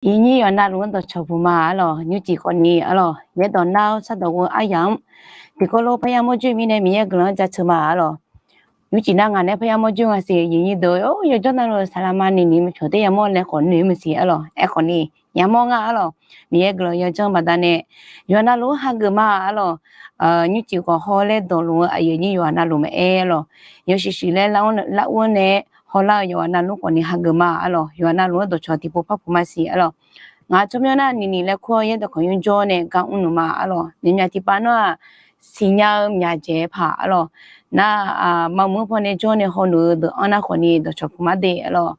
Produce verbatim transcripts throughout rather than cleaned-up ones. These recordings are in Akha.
Iqnyir yawqha navluf-anr dawqcawq puq ma arlawq. Nymrcif khawfni arlawq, yaerdawq nar-awr shardawq ghoe aryamq-anr tiqkawv lof parya mawr joer-eu mirnae Miqyaer guiqlanq-anr jaceuq ma arlawq. Nymrcif nar ngaq nae parya mawr joer nga siq, iqnyir deuq-or, yawjawr navluf saqlaqma nini maqpyawq tae yamawr nae khawf noeq-eu maqsiq arlawq. Aerkhawfni yamawr nga arlawq. Miqyaer guiqlanq yawjanr baqdanae yawqha navluf-anr hageuf ma arlawq. Nymrcif khawf haw laer dawqluf-eu aqyuif aqnyir yawqha navluf maqaer arlawq. Yawshuif shuif laer lar-anr lar-ur-anr nae hawlar-eu yawqha navluf khawfni hageuf ma arlawq. Yawqha navluf-anr dawqcawq tiqpov par puq ma siq arlawq. Ngaq tsawrmyanr nar nini laer kur-awr yaerdawq kawq nymr jawr nae gar mrluf ma arlawq. Myaqmyaq tiqpav nar-aq, siqnya-eu myaqdzaeq paq arlawq. Nar-aq, maqmuiq-eu pawnae jawr nae hawluf-eu deuq-anr nar khawfni dawqcawq puq ma de arlawq.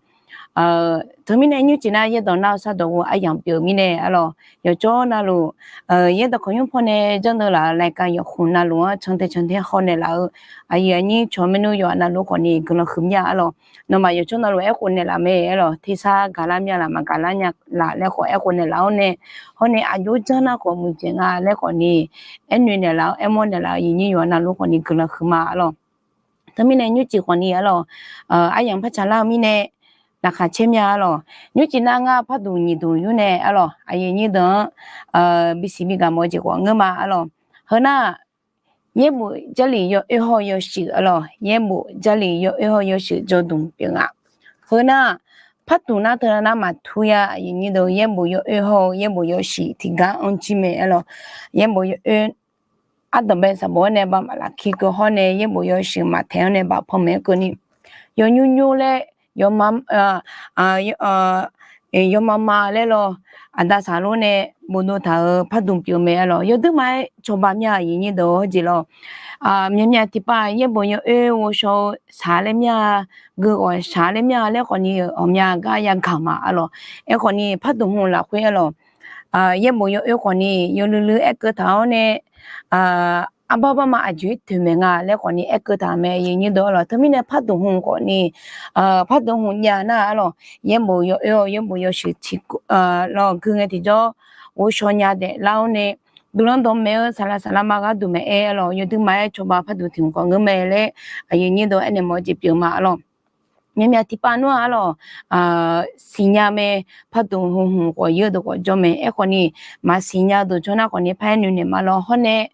Teumirnae nymrcif nar yaerdawq nar-eu shardawq ghoe aryamq pyeuf-eu mirnae arlawq. Yawjawr navluf yaerdawq kawq nymr pawnae janrdeuv laf-euq laeqkaq yawqkhmq navluf-anr cantae cantae haw naeqlaf-eu aqyuif aqnyir cawq maernmr yawqha navluf khawfni guiqlanq huiqmya arlawq. Nawmaf yawjawr navluf aerkhof naeqlaf mae arlawq. Tersar gaqlar mya laf maqgaqlar nya laf laer khawf aerkhof naeqlaf-awr nae, hawr nae aqjox janr nar khawf muiqdzaeq nga laer khawfni aernoeq naeqlaf-awr aermawr naeqlaf-eu aqyuif aqnyir yawqha navluf khawfni guiqlanq huiqma arlawq. Teumirnae nymrcif khawfni arlawq, aryamq par tsaqlar-eu mirnae laqkhaq caer mya arlawq. Nymrcif nar ngar parduq nyiq duq yur nae arlawq, aqyuif aqnyir deuq-anr bisiq bigaq mawf-eu jeq khawf ngeur ma arlawq. Heu nar, yaerbof Jarlif yawoer hawr-eu yawshuif arlawq. Yaerbof Jarlif yawoer hawr-eu yawshuif jawrdmq pyeuf nga. Heu nar, parduq nar teu nar maqtur ya, aqyuif aqnyir deuq, yaerbof yawoer hawr-eu yaerbof yawshuif tiqgar anr jir mae arlawq. Yaerbof yawoer ardanqbae sanqbof-anr nae baq maqlaf ki keuv hawr nae, yaerbof yawshuif maqtaeq-anr nae baq panmaeq-aer keuvni, yawnymr nymr laer, yawma ma laer lawr, aqda saqlor nae bofdov taq-euq pardmq pyeuf mae arlawq. Yawduirma-aer cawba mya-a aqyuif aqnyir deuq-or jeq lawr. Myaqmyaq tiqpav yaerbof yawoer ghovshaw-eu shaq laer mya-a, geughawq shaq laer mya-a laer khawfni ghawqmya gar yagaq ma arlawq. Aerkhawfni pardmq hmq lafkhoer arlawq, yaerbof yawoer khawfni yawluiv luiv aerkeuv taq-awr nae, arbar barma aqjeq-aer toeqmaeq nga laer khawfni aerkeuv taq-euq mae aqyuif aqnyir deuq arlawq. Teumirnae pardmq hmq khawfni, pardmq hmq jav nar arlawq, yaerbof yawoer-awr yaerbof yawshuif tiq lawr gui ngae tiqjawr ghovshaw nya daeflar-awr nae, guiqlanq dawqmaeq-eu saqlaq saqlaqma gharduq maeq-aer arlawq, yawduirma-aer cawba pardmq tiq hmq khawf ngeur mae laer aqyuif aqnyir deuq aernaeq mawf-eu jeq pyeuf ma arlawq. Myaqmyaq tiqpav nar arlawq, siqnya mae, pardmq heu hmq khawf yeur deuq khawf jawr mae. Aerkhawfni maqsiqnya deuq jawr nar khawfni par-aer noeqnaeq ma lawr hawr nae,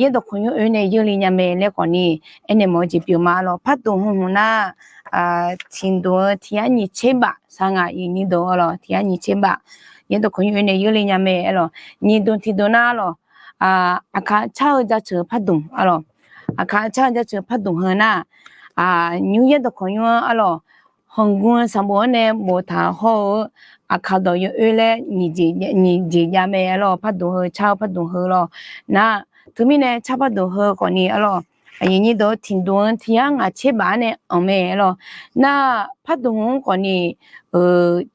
yaerdawq kawqnymr oe nae yeurle nya mae laer khawfni aernaeq mawf-eu jeq pyeuf ma arlawq. Pardmq heu hmq nar, tiqdmq-eu tiq yar nyiq tser baf sar nga aqyuif aqnyir deuq arlawq, tiq yar nyiq tser baf. Yaerdawq kawqnymr oe nae yeurle nya mae arlawq. Nyiq dmq tiqdmq nar arlawq, aqkaq car-eu jaceuq pardmq arlawq. Aqkaq car-eu jaceuq pardmq heu nar, nymr yaerdawq kawqnymr-anr arlawq, hanqgmr sanqbof-anr nae boftaq hawr-eu, aqkaq dawq yawoer laer nyiq jeq jav mae arlawq, pardmq heu car-eu pardmq heu lawr. Nar, teumirnae car pardmq heu khawfni arlawq, aqyuif aqnyir deuq tiqdmq-eu tiq yar ngaq tser baf-anr nae anq mae arlawq. Nar, pardmq heu-anr khawfni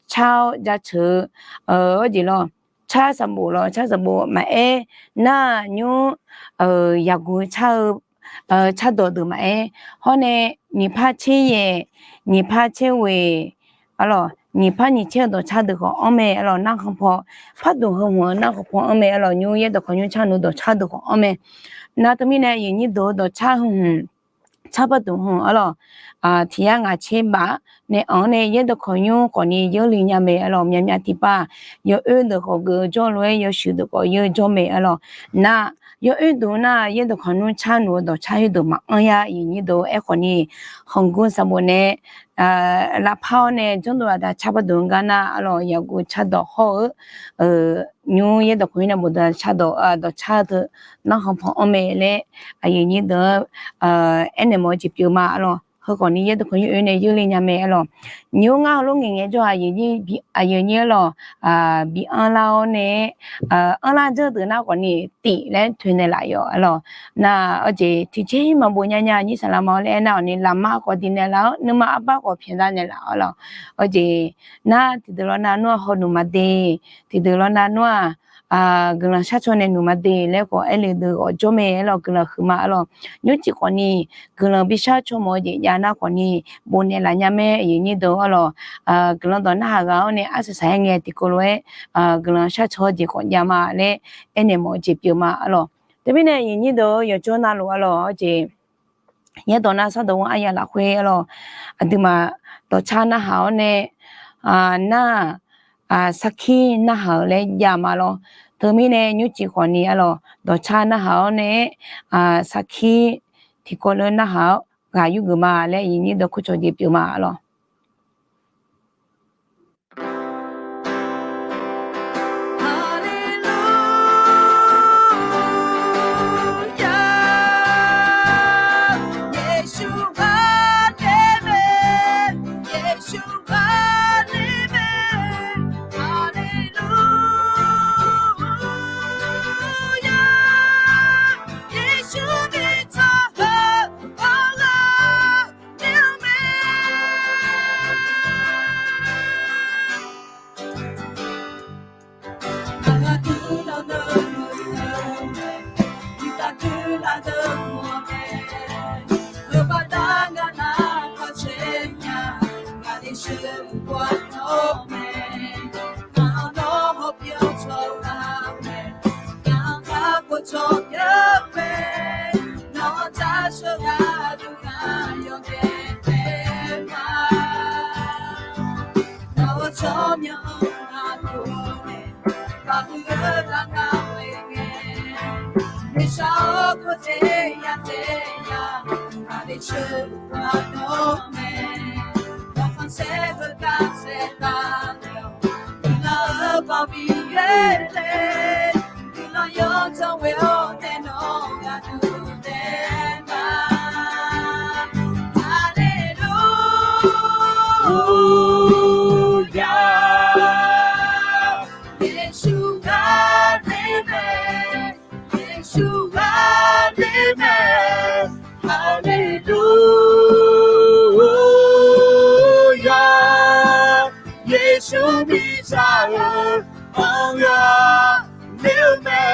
car-awr jaceuq-eu, awr jeq lawr, car sanqbof lawr, car sanqbof maqaer, nar nymr yaqguq car-eu cardawq deuq maqaer, hawr nae nyiq par tser yaeq, nyiq par tser ghoeq arlawq, nyiq par nyiq tser-eu dawqcar deuq khawf anr mae arlawq. Narkhan paw, pardmq heu hmq-eu narkhan paw anr mae arlawq. Nymr yaerdawq kawqnymr car nmr dawqcar deuq khawf anr mae. Nar teumirnae aqyuif aqnyir deuq dawqcar heu hmq, car pardmq heu arlawq, tiq yar ngaq tser baf nae anq-anr nae yaerdawq kawqnymr khawfni yeurle nya mae arlawq. Myaqmyaq tiqpav yawoer deuq khawf geuf-eu jawr lof-aer yawshuif deuq khawf yeur jawr mae arlawq. Nar, yawoer deuq nar yaerdawq kawqnymr car nmr-eu dawqcar khoerdeuq maqanr ya aqyuif aqnyir deuq. Aerkhawfni hanqgmr sanqbof nae lavpar-awr nae janrdov aqda car pardmq-eu gar nar arlawq, yaqguq cardawq hawr-eu, nymr yaerdawq kawqnymr nae boftaq cardawq dawqcar-eu teu narkhan paw anr mae laer aqyuif aqnyir deuq-anr aernaeq mawf-eu jeq pyeuf ma arlawq. Heu khawfni yaerdawq kawqnymr oe nae yeurle nya mae arlawq. Nymr ngar heulof ngaeqngae jawr-a aqyuif aqnyir arlawq, bi anrlar-awr nae, anrlar janr deuq nar khawfni tif laer toeqnaeq laf yawf arlawq. Nar, awr jeq tiqjeq maqbof nya nya nyir saqlaq ma laer aernar-awq ni, lafma khawf diq naeqlaf-awr nuima arbar khawf pyaeqda naeqlaf arlawq. Awr jeq nar tiqdeuq lawr nar nmr-aq hawnmq maqde, tiqdeuq lawr nar nmr-aq guiqlanq sharcaw nae nmq maqde laer khawf aerle deuq ghawf jawr mae arlawq, guiqlanq huiqma arlawq. Nymrcif khawfni guiqlanq bishar caw mawf-eu jeq jav nar khawfni bofnaeq laf nya mae aqyuif aqnyir deuq arlawq. Guiqlanq dawq narhaq ghaq-awr nae arsaq saq-aer ngae tiqkawv lof-aer guiqlanq sharcaw-eu jeq khawf jav ma laer aernaeq mawf-eu jeq pyeuf ma arlawq. Teumirnae aqyuif aqnyir deuq yawqjawr navluf arlawq, awr jeq yaerdawq nar shardawq ghoe arya lafkhoer arlawq, aqduimaf dawqcar narhaq-awr nae, nar-aq, sarkir narhaq-euq laer jav ma lawr. Teumirnae nymrcif khawfni arlawq dawqcar narhaq-awr nae, sarkir tiqkawv ler narhaq-awr ghaq yurgeuf ma laer iqnyir dawq kur cawqjeq pyeuf ma arlawq. Yeqsur ghaq ler mae, Yeqsur ghaq ler mae, Haleluya. Yeqsur miqzaq-euq anr ghaq ler-eu mae.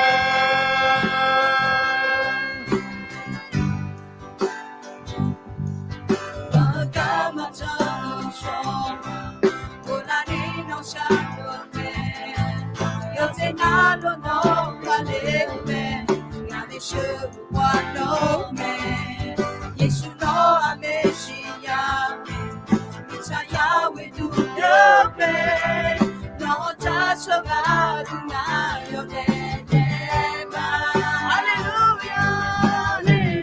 Garma jawr-eu shawr-eu, ghoflar ni nawr shar-eu mae. Yawqjeq navluf nawr ghaq ler-eu mae. Ngaq nae sheuqghae nawr mae. Yeqsur nawr-aq maeqshi ya, miqtsaq yar ghoeduq deuq mae. Nawq-anr jar shawr gharduq ngaq yawdaef daef ma. Haleluya, haleluya.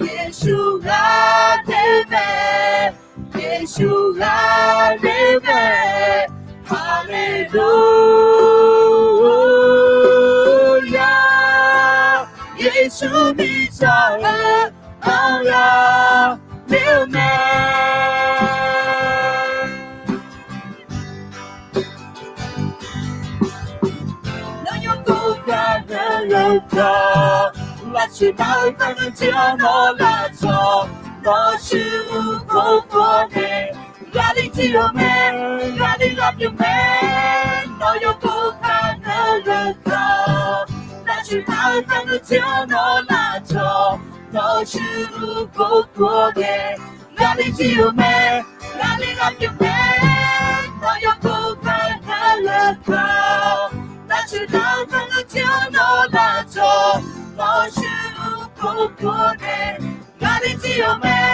Yeqsur ghaq ler mae, Yeqsur ghaq ler mae, haleluya. Yeqsur miqzaq-euq anr ghaq ler-eu mae. Nawr yawkov kar ghae-eu, lafsawq nar-eu kar ghae jir-awr nawr lavcawv, nawr shuir-eu kov kov-awr nae, ghaqler jir-eu mae, ghaqler ghaq pyeuf mae. Nawr yawkov kar ghae-eu, lafsawq nar-eu kar ghae jir-awr nawr lavcawv, nawr shuir-eu kov kov-awr nae, ghaqler jir-eu mae, ghaqler ghaq pyeuf mae. Nawr yawkov kar ghae-eu, lafsawq nar-eu kar ghae jir-awr nawr lavcawv, nawr shuir-eu kov kov-awr nae, ghaqler jir-eu mae,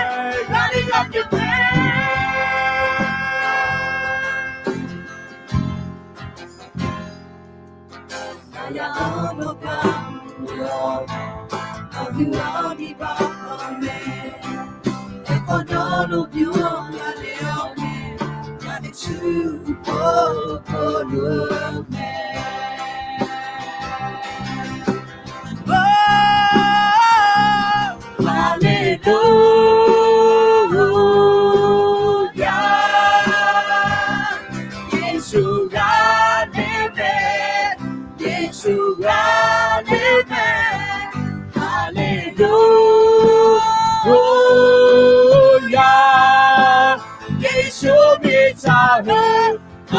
ghaqler ghaq pyeuf mae. Aqyawf-anr nawr gar mr-eu, aqdui-anr bi baq-eu mae. Aerkhawf nawr lofbymr-anr ghaqler-awr mae, ghaqler shuir-eu kov kov-eu mae. Haleluya. Yeqsur ghaqler mae, Yeqsur ghaqler mae, haleluya. Yeqsur miqzaq-euq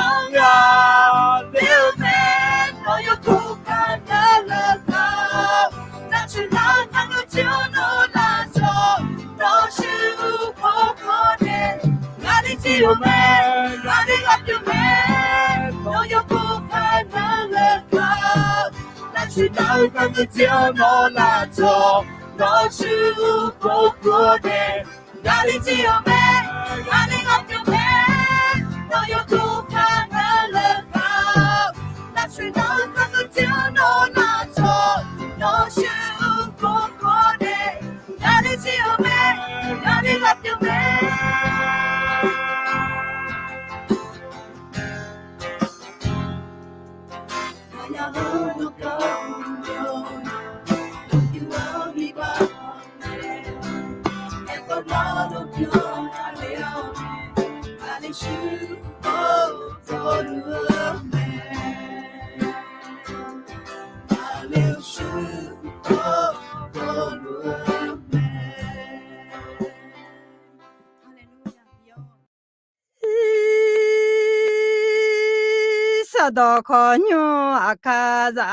anr ghaq ler-eu mae. Nawr yawkov kar ghae-eu, lafsawq nar-eu kar ghae jir-awr nawr lavcawv, nawr shuir-eu kov kov-awr nae, ghaqler jir-eu mae, ghaqler ghaq pyeuf mae. Nawr yawkov kar ghae-eu, lafsawq nar-eu kar ghae jir-awr nawr lavcawv, nawr shuir-eu kov kov-awr nae, Kali tiq-awq mae, Kali ghaq pyeuf mae, nawq yawduq paq-aer lef-aq, navtsoeq nawr kakhof tiq-awr nawr navcawq, nawr shuir-eu gawrgawr nae, Kali tiq-awq mae, Kali ghaq pyeuf mae. Sardawq khawqnymr Aqkaqzaq,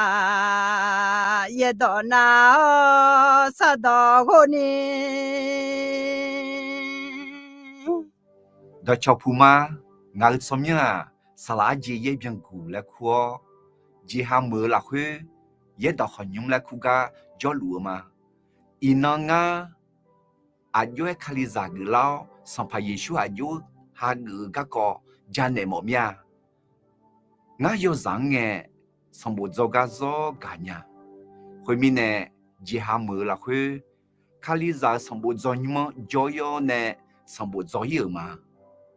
yaerdawq nav-awr sardawq ghov ni, dawqcawq puq ma. Ngaq-euq tsawrmyanr-aq, saqlaq arjeq yaer byanguq laer kur-awr, jeqha meuq-eu lafkhoer yaerdawq khawqnymr laer kur gar jawrluf-eu ma. Iqnan ngar aqjox-aer Kalizaq geuflar-awr, Sanqpaq Yeqsur aqjox hageuf-eu garkawv janaeq mawf mir-a. Ngar yawzaq-anr ngae, sanqbof dzawgar zawr gaq nya. Khoermirnae, jeqha meuq-eu lafkhoer Kalizaq-euq sanqbof dzawnymr-anr jawr-ir-awr nae sanqbof dzaw-ir-euq ma.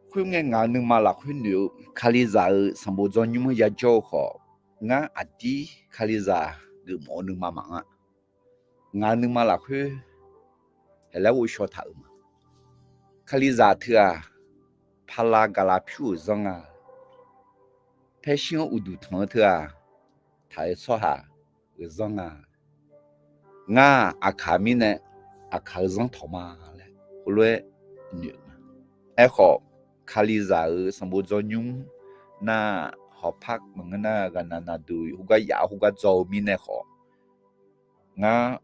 Khoerngae, ngaq-euq nuima lafkhoer noeq-eu Kalizaq-euq sanqbof dzawnymr-anr yajawr-eu khawf, ngar aqdir Kalizaq geufmawf-eu nuima maqanr-a. Ngaq-euq nuima lafkhoer haeqlaer ghovshaw taq-euq ma. Kalizaq teu-aq, pala gaqla pyur-euq zanr nga. Paershir-anr uqduq tanq-eu teu-aq, taq-eu tsawrhaq-euq zanr nga. Ngar-aq, Aqkaq mirnae, Aqkaq-eu zanr tawq ma laer heulof-aer noeq-eu ma. Aerkhawf, Kalizaq-euq sanqbof dzawnymr nar, hawpar maqngeur nar, ghaqnaq naqduq khoergar yaf-awr khoergar dzaw-eu mirnae khawf, ngar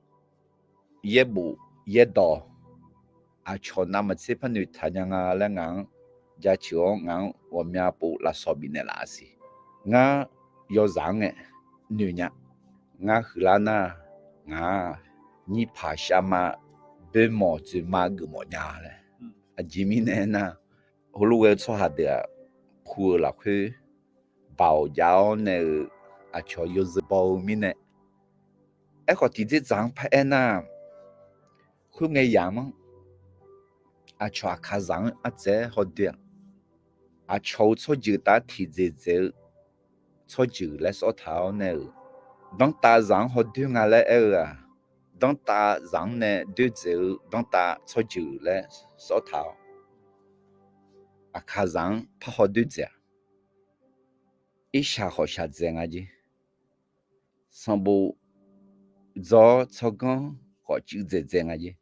yaerbof yaerdawq aqcawq navmaqtser par noeqtaq nya nga laer ngaq-anr jaceuq-awr, ngaq-anr ghawqmya pov lafsawq bifnaeq laf-a siq. Ngar yawzaq-anr ngae noeq nya. Ngar huiqlar nar, ngaq-aq, nyirpaq shavma boermawq dzoeqma geufmawf nya laer. Aqjeq mirnae aernar, heulof-aer tsawrhaq deuq-aq, pu-euq lafkhoer baoq jav-awr nae-euq aqcawq yawzeu baw-eu mirnae. Aerkhawf, tiqdzerdzaq-anr paraer nar, khoerngae yamq-anr aqcawq Aqkaqzaq-anr ardzaeq-aer hawdoer-aq, aqcawq-euq tsawrjeuq taf-aer tiqdzaeq dzaeq-eu tsawrjeuq laer sawr taq-awr nae-euq, danrtav zaq-anr hawdoer nga laer aer-eu-aq, danrtav zaq-anr nae doerdzaeq-eu danrtav tsawrjeuq laer sawr taq-awr, Aqkaqzaq-anr par hawdoer dzaeq-aq, irshaq khawf shaqdzaeq nga jer. Sanqbof dzaw-awr tsawrganr khawf cuiv dzaeqdzaeq nga jer.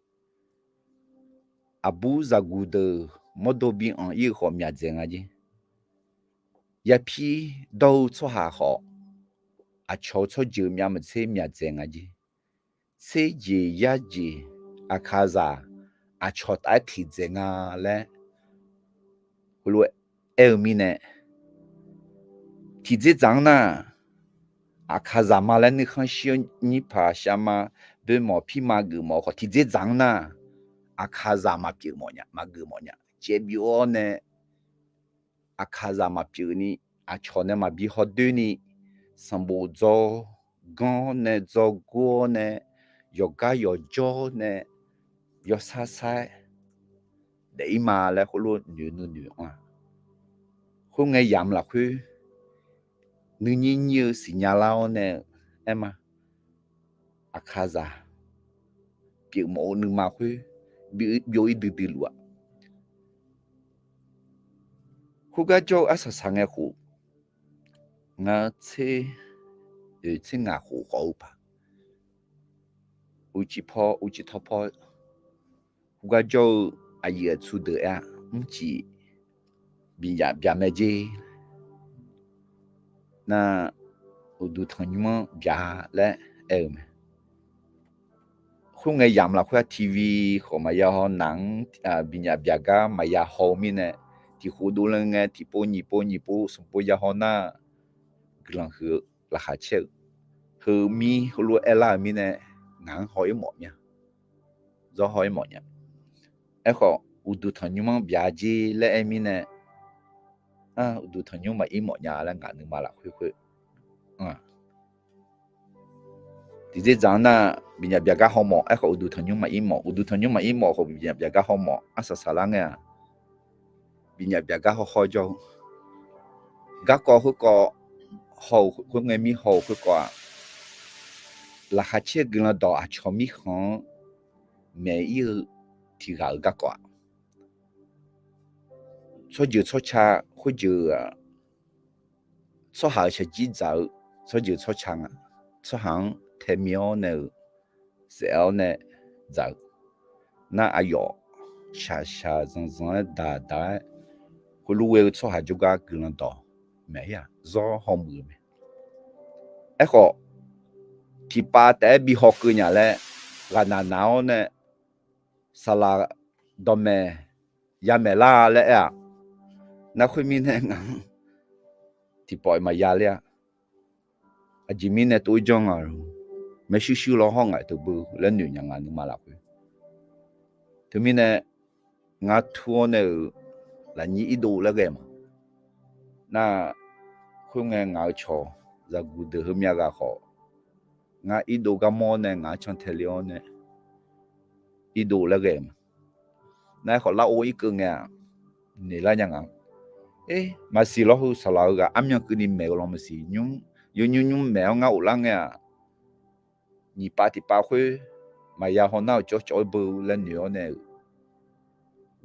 Aqbur zaqguq deuq mawrdo bi anq-ir-eu khawf myaq dzaeq nga jer. Yapir dawr-eu tsawrhaq khawf, aqcawq-eu tsawrjeuq myavmaqtser myaq dzaeq nga jer. Tserjeq yarjeq Aqkaqzaq aqcawq taf-aer tiqdzaeq nga laer heulof-aer aer-eu mirnae, tiqdzerdzaq-anr nar, Aqkaqzaq ma laer nuikhanr shir-awr nyirpaq shavma boermawq pirma geufmawf khawf, tiqdzerdzaq-anr nar, Aqkaqzaq maqpyeuf mawf nya, maqgeuf mawf nya. Caevbyov-awr nae Aqkaqzaq maqpyeuf ni, aqcawq nae maqbi hawdoer ni, sanqbof dzaw ganr-awr nae, dzaw gor-awr nae, yawqgar yawqjawr nae, yawsar sar-aer daef-ir ma laer khoerlof noeq nuinoeq anr-a. Khoerngae yamq lafkhoer nuinyir nyir-eu siqnya lar-awr nae aer ma. Aqkaqzaq pyeufmawf-eu nuima khoer byov-ir duidui luf-aq. Khoergar jawr-eu arsaq saq ngae khof, ngar tser oeq tser ngaq khof khawf-eu paq, uqcif paw uqcif tawv paw, khoergar jawr-eu aqyuif aqtsu deuq aer-a, mrcif binyaf byaq mae jer. Nar, uqduq tanqnymr-anr byaq laer aer-eu mae. Khoerngae yamq lafkhoer-a, TV khawf maqya haw, naq-anr binyaf byaq gar maqya haw-eu mirnae, tiq khof dovle ngae tiqpov nyiq pov nyiq pov smq pov ya haw nar, guiqlanq huiq-eu laqkhaq caer-eu, heu mir heulof-aer aerlar-euq mirnae, ngaq-anr haw-ir mawf mya. Zawr haw-ir mawf nya. Aerkhawf, uqduq tanqnymr-anr byaq jer laer aer mirnae, uqduq tanqnymr maqir mawf nya laer ngaq nuima lafkhoer khoer, tiqjeq dzaq-anr nar, bifnyaf byaq gar hawmawf. Aerkhawf uqduq tanqnymr maqir mawf, uqduq tanqnymr maqir mawf khawf bifnyaf byaq gar hawmawf. Arsaq saqlar ngae-aq, bifnyaf byaq gar hawhaw jawr-eu garkawv khoerkawv, haw-euq khoerngae mir haw-euq khoerkawv-aq, laqkhaq caer guiqlanq dawq aqcawq mirkhanq-anr maeq ir-eu tiq ghaq-euq garkawv-aq, tsawrjeuq tsawrca khoerjeuq-aq, tsawrhaq-euq shaqjir dzaq-eu tsawrjeuq tsawrca nga. Tsawrhaq-anr taemir-awr nae-euq saef-awr nae dzaq-eu nar, aqyawf shaqshaq zanqzanq-aer daqdaq-aer, khoerlof ghae-eu tsawrhaq jawrgar guiqlanq dawq maeq-ir-aq, zawr hawmuiq-eu mae. Aerkhawf, tiqpav taef-aer bi hawkeuv nya laer ghaqnaq naq-awr nae, saqlaq dawqmaeq yamaeq lar laer aer-aq, nar khoermirnae ngaq-anr tiqpawf maqya ler-a. Aqjeq mirnae tov-ir janr nga-eu, maershuir shuir law hawr ngaq teu beu laer noeq nya ngaq nuima lafkhoer. Teumirnae ngar tur-awr nae-euq lafnyir irdov laer ghae ma. Nar, khoerngae ngaq-euq cawq zaqguq deuq heumyav ghaq khawf, ngar irdov gar mawr-awr nae ngaq-anr cantae le-awr nae irdov laer ghae ma. Nar aerkhawf lar or irkeuv ngae-aq, noeq lar nya nga. Maqsiq lawr heu saqlaq-eu ghaq armyan keuvni maeq-eu law maqsiq. Yawnymr nymr maeq-awr ngar of lar ngae-aq, nyiq pav tiqpav khoer maqya haw nar-euq cawv cawv-aer beu laer noeq-awr nae-euq,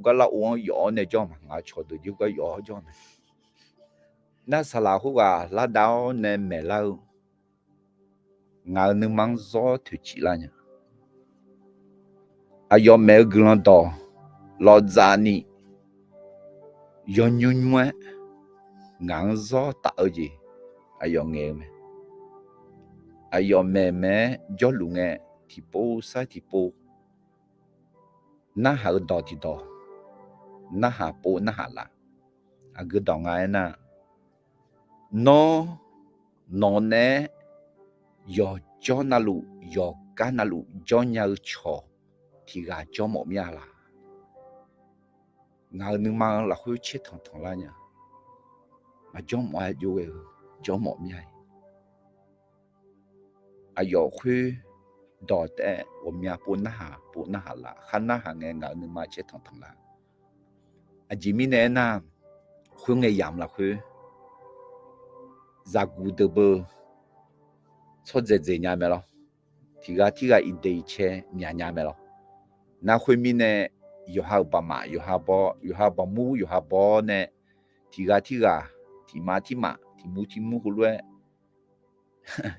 gar lar or-anr yawf-awr nae jawr ma. Ngaq-euq cawq deuq jir gar yawf-awr jawr mae. Nar saqlaq khoerghaq lar dav-awr nae maeq lar-eu, ngaq-euq nuima-anr zawr toeqciv lar nya. Aqyawf maeq-eu guiqlanq dawq lawqdzaq ni yawnymr nymr-aer ngaq-anr zawr taf-eu jeq aqyawf ngaeq-eu mae. Aqyawf maeq maeq-aer jawrluf ngae, tiqpov sar tiqpov narhaq-eu dawq tiqdawq, narhaq pov narhaq laf. Aqgeu dawq nga aernar, nawr nawq naeq-aer yawqjawr navluf yawqgar navluf jawr nya-eu cawq tiq ghaq jawr mawf mir-a laq? Ngaq-euq nuima lafkhoer caer tanqtanq lar nya. Maqjawr mawf-aer jov ghae-eu jawr mawf mir-a. Aqyawf khoer dawq taef-aer ghawqmya pov narhaq pov narhaq laf, khar narhaq ngae ngaq-euq nuima caer tanqtanq lar. Aqjeq mirnae aernar, khoerngae yamq lafkhoer zaqguq deuq beu tsawrdzaeq dzaeq nya mae lawr. Tiq ghaq tirghaq iqdeq iqcae myaq nya mae lawr. Nar khoermirnae, yawqha-euq baqmaf yawqha baw, yawqha baqmur yawqha baw-awr nae, tiq ghaq tirghaq, tiq ma tirmaf, tiq mur tirmur heulof-aer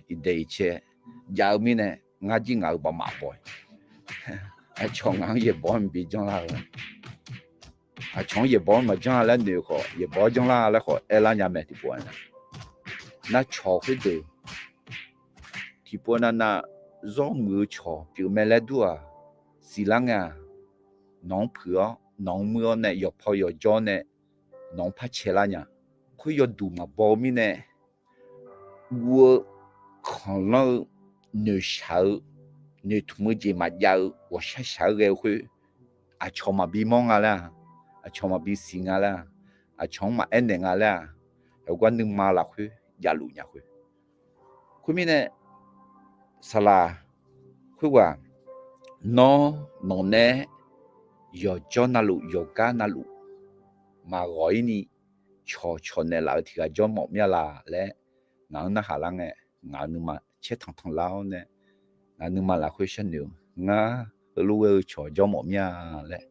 iqdeq iqcae jav-eu mirnae, ngar jir ngaq-euq baqmaf baw-iq, aqcawq ngaq-anr yaeqbawq-anr bi janrlar-eu, aqcawq-anr yaeqbawq-anr maqjanr-a laer noeq-eu khawf, yaeqbawq-anr janrlar laer khawf aerlar nya mae tiqpov-a. Nar cawq khoerdeuq tiqpov navnav zawr muiq-eu cawq pyeuf mae laer dur-aq, siqlar ngae-aq, nawq-anr puiq-awr nawq-anr muir-awr nae yawqpaw yawqjawr nae nawq-anr par cae lar nya. Khoer yawduq maqbaw-eu mirnae, guv-eu kanqlanr-eu noeqshaq-eu noeqtmq-eu jeq maqjav-eu ghawqshaq shaq-aer ghae-eu khoer, aqcawq maqbi mawr nga laer-aq, aqcawq maqbi siq nga laer-aq, aqcawq-anr maqaer naeq nga laer-aq, heugar nuima lafkhoer javluf nya khoer. Khoermirnae, saqlaq khoerghaq, nawr nawq nae yawqjawr navluf yawqgar navluf maqghawq-ir ni cawq cawq naeqlaf-eu tiq ghaq jawr mawf mir-a laq laer ngaq-anr narhaq lar ngae, ngaq-euq nuima caer tanqtanq lar-awr nae, ngaq-euq nuima lafkhoer sharnoeq-eu, ngar heulof ghae-eu cawq jawr mawf mir-a laer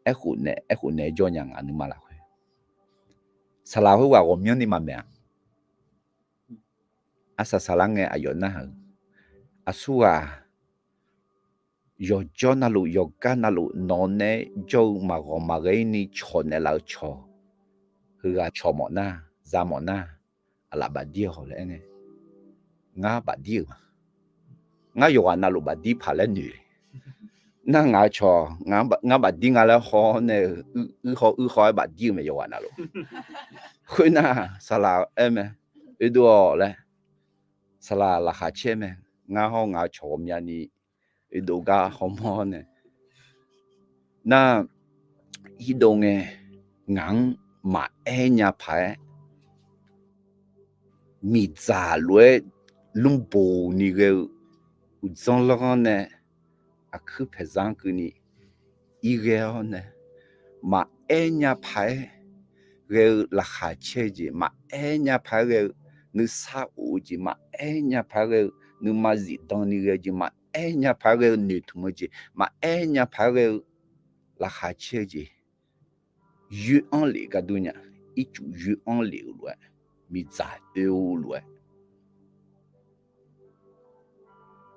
aerkhof naeq aerkhof naeq-aer jawr nya ngaq-euq nuima lafkhoer. Saqlaq khoerghaq ghawqmyanrni maqmaeq-a. Arsaq saqlar ngae aqyawf narhaq-euq, aqsurghaq yawqjawr navluf yawqgar navluf nawq nae jawr-eu maqghawq maqghae-ir ni cawq naeqlaf-eu cawq, heughaq cawq mawf nar, za mawf nar, aqlaf bafdir-awq laer aer ngae, ngar bafdir-euq ma. Ngar yawqghaq navluf bafdir paq laer noeq le. Nar ngaq-eu cawq ngar bafdir nga laer haw-awr nae-eu, uir haw uir haw-aer bafdir-eu mae yawqghaq navluf. Khoernar, saqlaq aer mae, oedov-awq laer. Saqlaq laqkhaq caer mae. Ngar hawr ngaq-eu cawq ghawqmyani oedov gar hawmawr nae, nar, irdov ngae, ngaq-anr maqaer nya paq-aer, miqdzaq lof-aer lmrboq ni ghae-eu uqdzanr lanrghanr nae, aqkuir paeqzaq-anr keuvni irghae-awr nae, maqaer nya paq-aer ghae-eu laqkhaq caer-eu jeq, maqaer nya paq-aer ghae-eu nuisar of-eu jeq, maqaer nya paq-aer ghae-eu nuima zifdan ni ghae-eu jeq, maqaer nya paq-aer ghae-eu noeqtmq-eu jeq, maqaer nya paq-aer ghae-eu laqkhaq caer-eu jeq, yoer-anr lef gar dur nya. Ircuf yoer-anr lef-eu lof-aer, miqdzaq oe-eu lof-aer.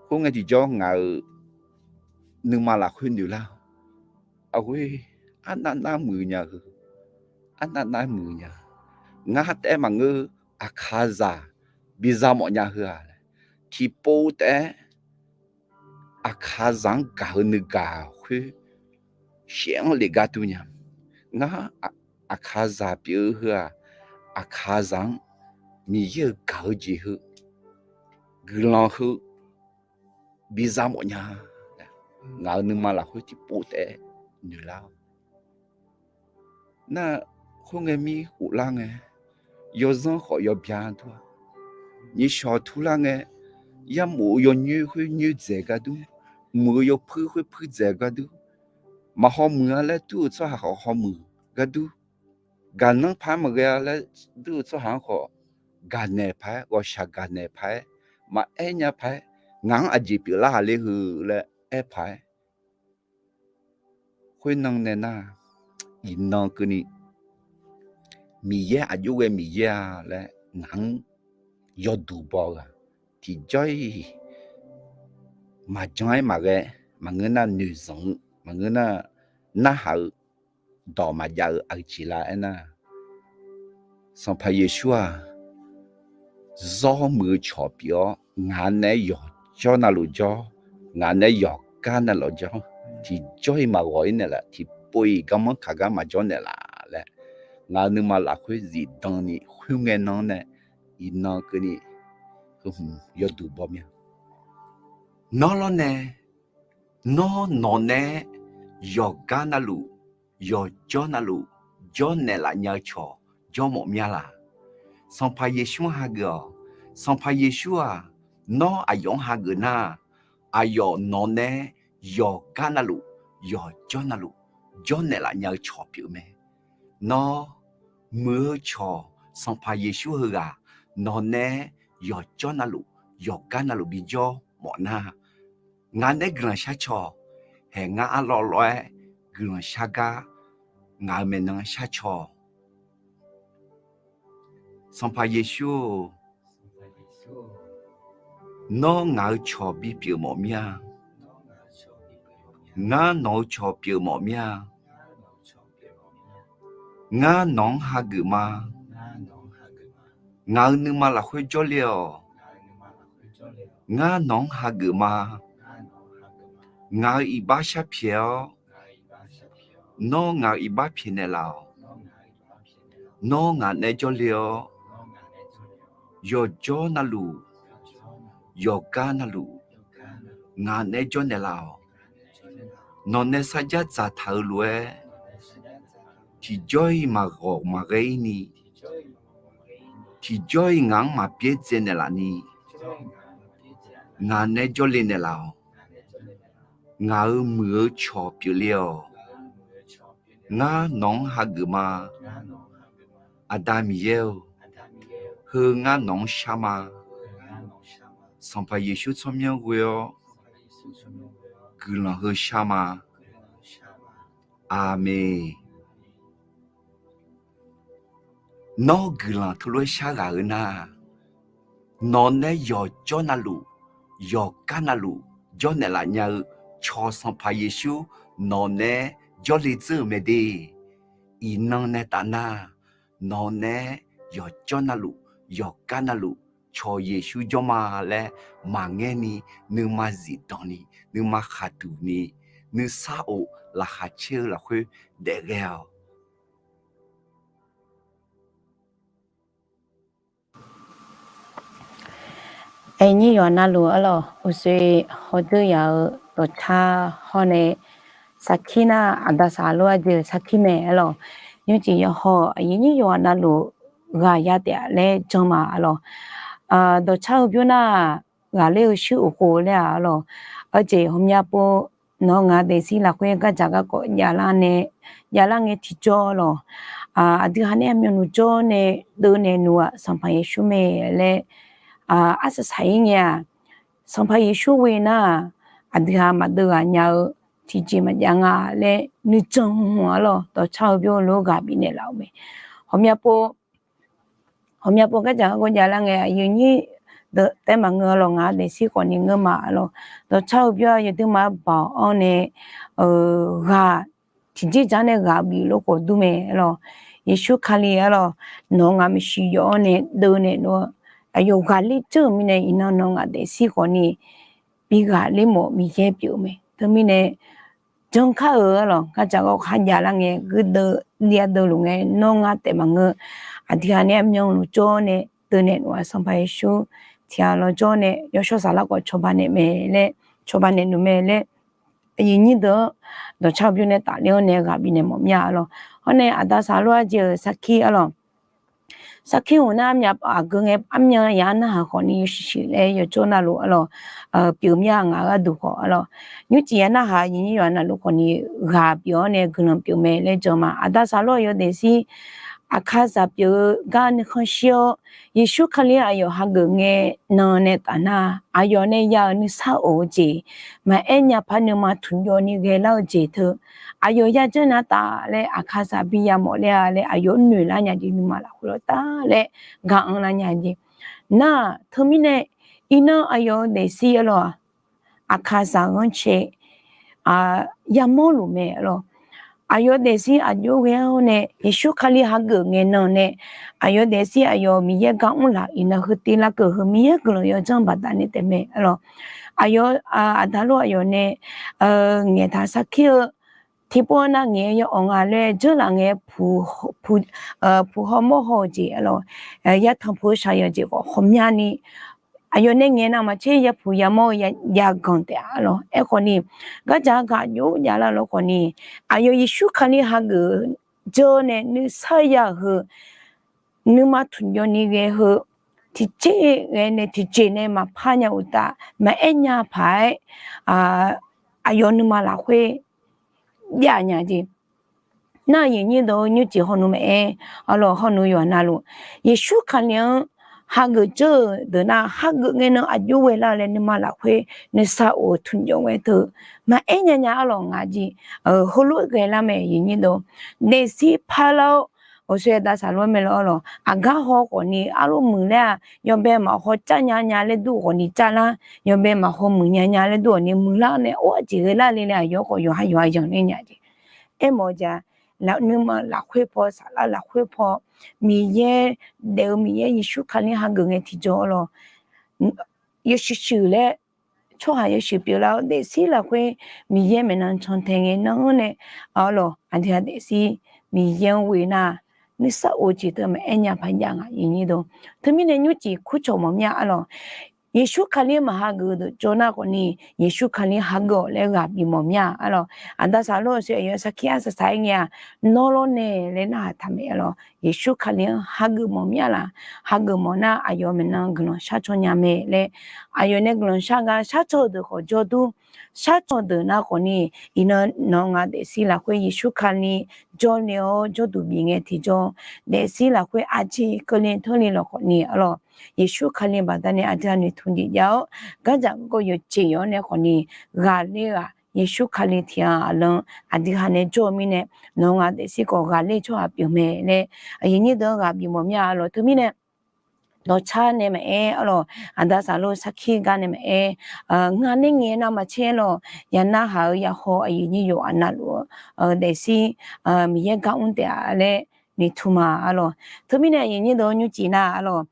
Khoerngae tiqjawr ngaq-euq nuima lafkhoer noeqlar-awq. Aqghoer, arnav nar muiq nya heu, arnav nar muiq nya. Ngar taef-aer maqngeur-eu aqkaqzaq biza mawf nya heu-aq, tiqpov taef-aer aqkaqzaq-anr gaq-eu nuigaq khoer shaef-anr lef gar dur nya. Ngar aqkaqzaq pyeuf-eu heu-aq, aqkaqzaq-anr Miqyaer-euq gaq-eu jeq heu, guiqlanq heu biza mawf nya. Ngaq-euq nuima lafkhoer tiqpov taef-aer noeqlar-awq. Nar, khoerngae mir khoflar ngae, yawzanr khawf yawbya dur-a. Nyiqshawq turlar ngae, yarmof-eu yawnyoer khoer nyoer dzaeq gar dur, muiq-eu yawpuir khoer puir dzaeq gar dur, maqhaw muiq-a laer dur-eu tsawrhaq khawf haw muiq gar dur, gaqnanr paq-aer maqghae-a laer dur-eu tsawrhaq-anr khawf gaqnaeq paq-aer, ghawqshaq gaqnaeq paq-aer, maqaer nya paq-aer, ngaq-anr aqjeq pyeuflar haq le heu laer aer paq-aer, khoernan nae nar, iqnan keuvni Miqyaer aqjox ghae Miqyaer-a laer ngaq-anr yawduq baw-eu-aq, tiqjawr-iq maqjan-aer maqghae, maqngeur nar noeqzanq-eu, maqngeur nar narhaq-eu, dawq maqjav-eu aqjeq la aernar, Sanqpaq Yeqsur-aq, zawr muiq-eu cawq pyeuf-awr, ngaq nae yawqjawr navluf jawr, ngaq nae yawqgar navluf jawr, tiqjawr-iq maqghawq-ir naeqlaf, tiqpov-iq garmanr kaq gar maqjawr naeqlaf laer, ngaq-euq nuima lafkhoer zifdan ni khoerngae nan nae, iqnan keuvni heu hmq yawduq baw mya. Nawr lawrnae, nawr nawq nae yawqgar navluf, yawqjawr navluf jawr naeqlaf nya-eu cawq jawr mawf mya laq? Sanqpaq Yeqsur-anr hageuf-awq. Sanqpaq Yeqsur-aq, nawr aqyawf-anr hageuf nar, aqyawf nawq nae yawqgar navluf, yawqjawr navluf jawr naeqlaf nya-eu cawq pyeuf mae. Nawr muiq-eu cawq Sanqpaq Yeqsur heughaq nawq nae yawqjawr navluf, yawqgar navluf bijawr mawf nar, ngaq nae guiqlanq shar cawq, haeq ngar arlawv lawv-aer guiqlanq shar gar, ngaq-euq maeqnan shar cawq. Sanqpaq Yeqsur-or, nawr ngaq-euq cawq bipyeuf mawf mir-a. Ngar nawq-eu cawq pyeuf mawf mir-a. Ngar nawq-anr hageuf ma. Ngaq-euq nuima lafkhoer jawrle-awq. Ngar nawq-anr hageuf ma. Ngaq-euq iqbax sharpyaeq-awr, nawr ngaq-euq iqbax pyaeqnaeq laf-awq. Nawr ngaq nae jawrle-awr, yawqjawr navluf, yawqgar navluf, ngaq nae jawrnaeq laf-awq. Nawq nae sarjax dzaqtaq-euq lof-aer, tiqjawr-iq maqghawq maqghae-ir ni, tiqjawr-iq ngaq-anr maqbyaerdzae naeqlaf ni, ngaq nae jawrle naeqlaf-awq. Ngaq-euq muiq-eu cawq pyeufle-awq. Ngar nawq-anr hageuf ma. Aqda Miqyaer-or, heu ngar nawq-anr shar ma. Sanqpaq Yeqsur tsawrmyanr ghoe-awr guiqlanq heu shar ma. Aqmeq. Nawr guiqlanq teulof-aer shar ghaq-eu nar, nawq nae yawqjawr navluf, yawqgar navluf jawrnaeq laf nya-eu cawq Sanqpaq Yeqsur nawq nae jawrle dzeur-euq mae de. Iqnan nae taf nar, nawq nae yawqjawr navluf, yawqgar navluf cawq Yeqsur jawr ma laer maqngaer ni, nuima zifdan ni, nuima khaqduq ni, nuisar of laqkhaq caer-eu lafkhoer daef ghae-awq. Aqnyir yawqha navluf arlawq, uqshoe hawdeur yaq-eu dawqcar hawr nae sarkir nar, aqda saqlor-aer jeq sarkir mae arlawq. Nymrcif yawhaw aqyuif nyir yawqghaq navluf ghaq ya taef-a laer jan ma arlawq. Dawqcar-eu bymr nar-aq, ghaqler-eu shuir uqkhov laer-aq arlawq. Aqjeq ghawqmya pov nawq-eu ngaq daefzir lafkhoer gardzaq garkawv javlar nae javlar ngae tiqjawr lawq. Aqdui ha nae-aq myanluf jawr nae deuvnaeq luf-aq Sanqpaq Yeqsur mae laer arsaq saq-ir ngae-aq, Sanqpaq Yeqsur ghoe nar-aq, aqdui ha maqdeuv ghaq nya-eu tiqjeq maqjav nga laer nuijan hmq arlawq. Dawqcar-eu bymr lof-aer ghaq bifnaeq laf-euq mae. Ghawqmya pov ghawqmya pov gardzaq garkawv javlar ngae aqyuif nyir deuq taef maqngeur arlawq. Ngaq daefzir khawfni ngeur ma arlawq. Dawqcar-eu bymr-aq yawduima baoq-anr nae ghaq tiqjeq dzar nae ghaq bif lof khawf dur mae arlawq. Yeqsur Kali arlawq, nawq-eu ngaq maeqshi yawf-anr nae deuvnaeq luf-eu aqyawf ghaqler dzeur-euq mirnae iqnan nawq-eu ngaq daefzir khawfni bi ghaqler mawf Miqyaer pyeuf-eu mae. Teumirnae janr kar-euq arlawq, gardzaq garkawv javlar ngae guirdeuv lir-a deuvluf ngae nawr ngar taef maqngeur. Aqdui ha nae-aq myanluf jawr nae deuvnaeq luf-aq Sanqpaq Yeqsur tiq ghaq lawr jawr nae yawshawr saflar khawf cawba naeq mae laer, cawba naeq luf mae laer aqyuif nyir deuq-anr dawqcar-eu bymr nae tafler-anr nae ghaq bifnaeq mawf mir-a arlawq. Hawr nae aqda saqlor-aer jeq-euq sarkir arlawq. Sarkir hmq nar aqgeu ngae armyan ya narhaq khawfni yawshuif shuif laer yawjawr navluf arlawq. Pyeuf mir-a ngaq-eu gharduq khawf arlawq. Nymrcif ya narhaq aqyuif nyir yawqghaq navluf khawfni ghaq pyeuf-awr nae guiqlanq pyeuf mae laer jan ma. Aqda saqlor aqyawf daefzir aqkaqzaq pyeuf-eu gar nuikhanr shir-awr Yeqsur Kali aqyawf hageuf ngae nan nae taf nar aqyawf nae ya-euq nuisar of-eu jeq maqaer nya paq nuima tmqjawv ni ghaelar-eu jeq teu aqyawf yajanr nar taf laer aqkaqzaq bi yamawf ler-a laer aqyawf noeq lar nya jeq nuima lafkhoer lawr taf laer ga anr lar nya jeq. Nar-aq teumirnae iqnan aqyawf-eu daefzir arlawq aqkaqzaq ghanrcae yamawr luf mae arlawq. Aqyawf daefzir aqjox ghae-awr nae Yeqsur Kali hageuf ngae nan nae aqyawf daefzir aqyawf Miqyaer gar mr laf iqnan heu tiv larkeuv heu Miqyaer guiqlanq yawdzanr baqdanae taef mae arlawq. Aqyawf aqda lor aqyawf nae ngaeqtaq sarkir-eu tiqpov nar ngaeq-eu ya awq nga laer dzeurlaf ngae puq haw mawr haw-eu jeq arlawq. Yatanq puq-eu shaqyawq jeq khawf ghawqmyani aqyawf nae ngaeq navmaqtser yapuq yamawr-eu yaganq taef-a arlawq. Aerkhawfni gardzaq gaq jox javlar lawr khawfni aqyawf Yeqsur Kali hageuf dzeur nae nuisar ya-euq heu nuima tmqjawv ni ghae heu tiqjeq ghae nae tiqjeq nae maqpar nya uqtaf maqaer nya paq-aer aqyawf nuima lafkhoer jav nya jeq. Nar aqyuif nyir deuq-eu nymrcif hawnu maqaer arlawq hawnu yawqha navluf Yeqsur Kali-anr hageuf dzeur-euq deuq nar hageuf ngae nan aqjox ghae lar-eu laer nuima lafkhoer nuisar of-eu tmqjawv ghae teu maqaer nya nya arlawq ngaq jeq. Heulof ghae lar mae aqyuif nyir deuq daefzir parlar-awr awqsoeq aqda saqlor mae lawr arlawq aqgar haw khawfni arlof muiq laer-aq yawbae maqhaw car nya nya laer dur khawfni car lar, yawbae maqhaw muiq nya nya laer dur khawfni muiq lar nae or aqjeq ghae lar le laer aqyawf khawf yawqha yawqha yanq ler nya jeq. Aermawf-eu jeq nuima lafkhoer paw saflar lafkhoer paw Miqyaer daef-eu Miqyaer Yeqsur Kali hageuf ngae tiqjawr arlawq yawshuif shuif laer tsawrhaq yawshuif pyeuflar-awr daefzir lafkhoer Miqyaer maeqnan cantae ngae nan-anr nae arlawq aqdui ha daefzir Miqyaer-anr ghoe nar nuisar of jeq teu maqaer nya paq jav ngaq aqyuif nyir deuq. Teumirnae nymrcif kurcawq mawf mir-a arlawq. Yeqsur Kali-anr maqhageuf deuq jawr nar khawfni Yeqsur Kali hageuf-awq laer ghaq bif mawf mir-a arlawq. Aqda saqlor awqsoeq aqyawf sarkir arsaq saq-aer ngae-aq nawr lawr nae laer narhaq taq mae arlawq. Yeqsur Kali-anr hageuf mawf mir-a laf. Hageuf mawf nar aqyawf maeqnan guiqlanq shar caw nya mae laer aqyawf nae guiqlanq shar gar shar caw-eu deuq khawf jawrdur shar caw deuq nar khawfni iqnan nawq-eu ngaq daefzir lafkhoer Yeqsur Kali jawrle-awr jawrduq bif ngae tiqjawr daefzir lafkhoer aqjeq keuvle teurle lawq khawfni arlawq. Yeqsur Kali baqdanae aqdui ha noeqtmq jeq jav-awr gardzaq garkawv yawqjeq yawq-anr nae khawfni ghaqler-aq Yeqsur Kali tiq ghaq aqlan aqdui ha nae jawr-eu mirnae nawq-eu ngaq daefzir khawf ghaqler tsawrhaq pyeuf mae laer aqyuif nyir deuq-anr ghaq bif mawf mir-a arlawq. Teumirnae dawqcar nae maqaer arlawq aqda saqlor sarkir gar nae maqaer ngar nae ngaeq navmaqtser arlawq ya narhaq-eu yahaw aqyuif nyir yawqghaq navluf-eu daefzir Miqyaer gar mr taef-a laer noeqtmq ma arlawq. Teumirnae aqyuif nyir deuq-anr nymrcif nar arlawq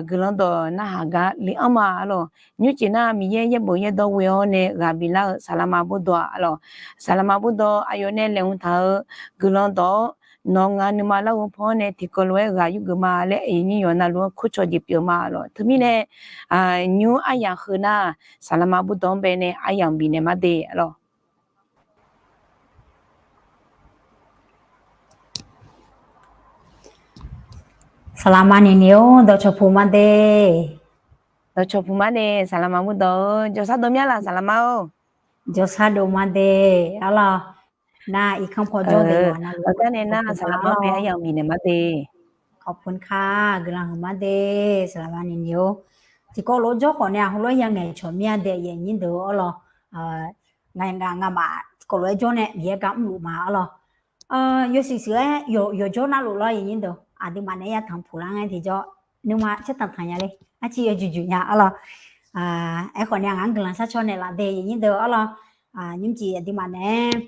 guiqlanq dawq narhaq gar le-anr ma arlawq. Nymrcif nar Miqyaer yaerbof yaerdawr ghoe-awr nae ghaq biflar-eu saqlaqma burdawq-a arlawq. Saqlaqma burdawq aqyawf nae laeqhmq taq-eu guiqlanq dawq-awr nawq-eu ngaq nuima larghov paw-anr nae tiqkawv lof-aer ghaq yurgeuf ma laer aqyuif nyir yawqghaq navluf-anr kurcawq jeq pyeuf ma arlawq. Teumirnae nymr aryamq heu nar saqlaqma burdawq-anr bae nae aryamq bifnaeq ma de arlawq. Saqlaqma ni ni-or, dawqcawq puq ma de. Dawqcawq puq ma de, saqlaqma murdawq-or, jawrsar dov mya laq saqlaqma-or. Jawrsar dov ma de, arlawr. Nar irkanr paw jawr de, nar saqlaqma-or, arlawr. ขอบคุณค่ะ guiqlanq huiq ma de, saqlaqma ni ni-or. Tiqkawv lof-aer jawr khawf nae-aq, heulof-aer yangaeq cawq mir-a de, aqyuif aqnyir deuq, arlawr. Ngaq, ngaq, ngaqmaf tiqkawv lof-aer jawr nae Miqyaer gar mrluf ma, arlawr. Yawshuif shuif-aer yawqjawr navluf lawr, aqyuif aqnyir deuq, aqduimaf naeq-aer ya tanq puq lar ngae tiqjawr, nuima caer tanq tanq nya le, arciv yawjuq juq nya, arlawr. Aerkhawf nae ngaq-anr guiqlanq sharcaw naeqlaf de, aqyuif aqnyir deuq, arlawr. Nymrcif aqduimaf naeq-aer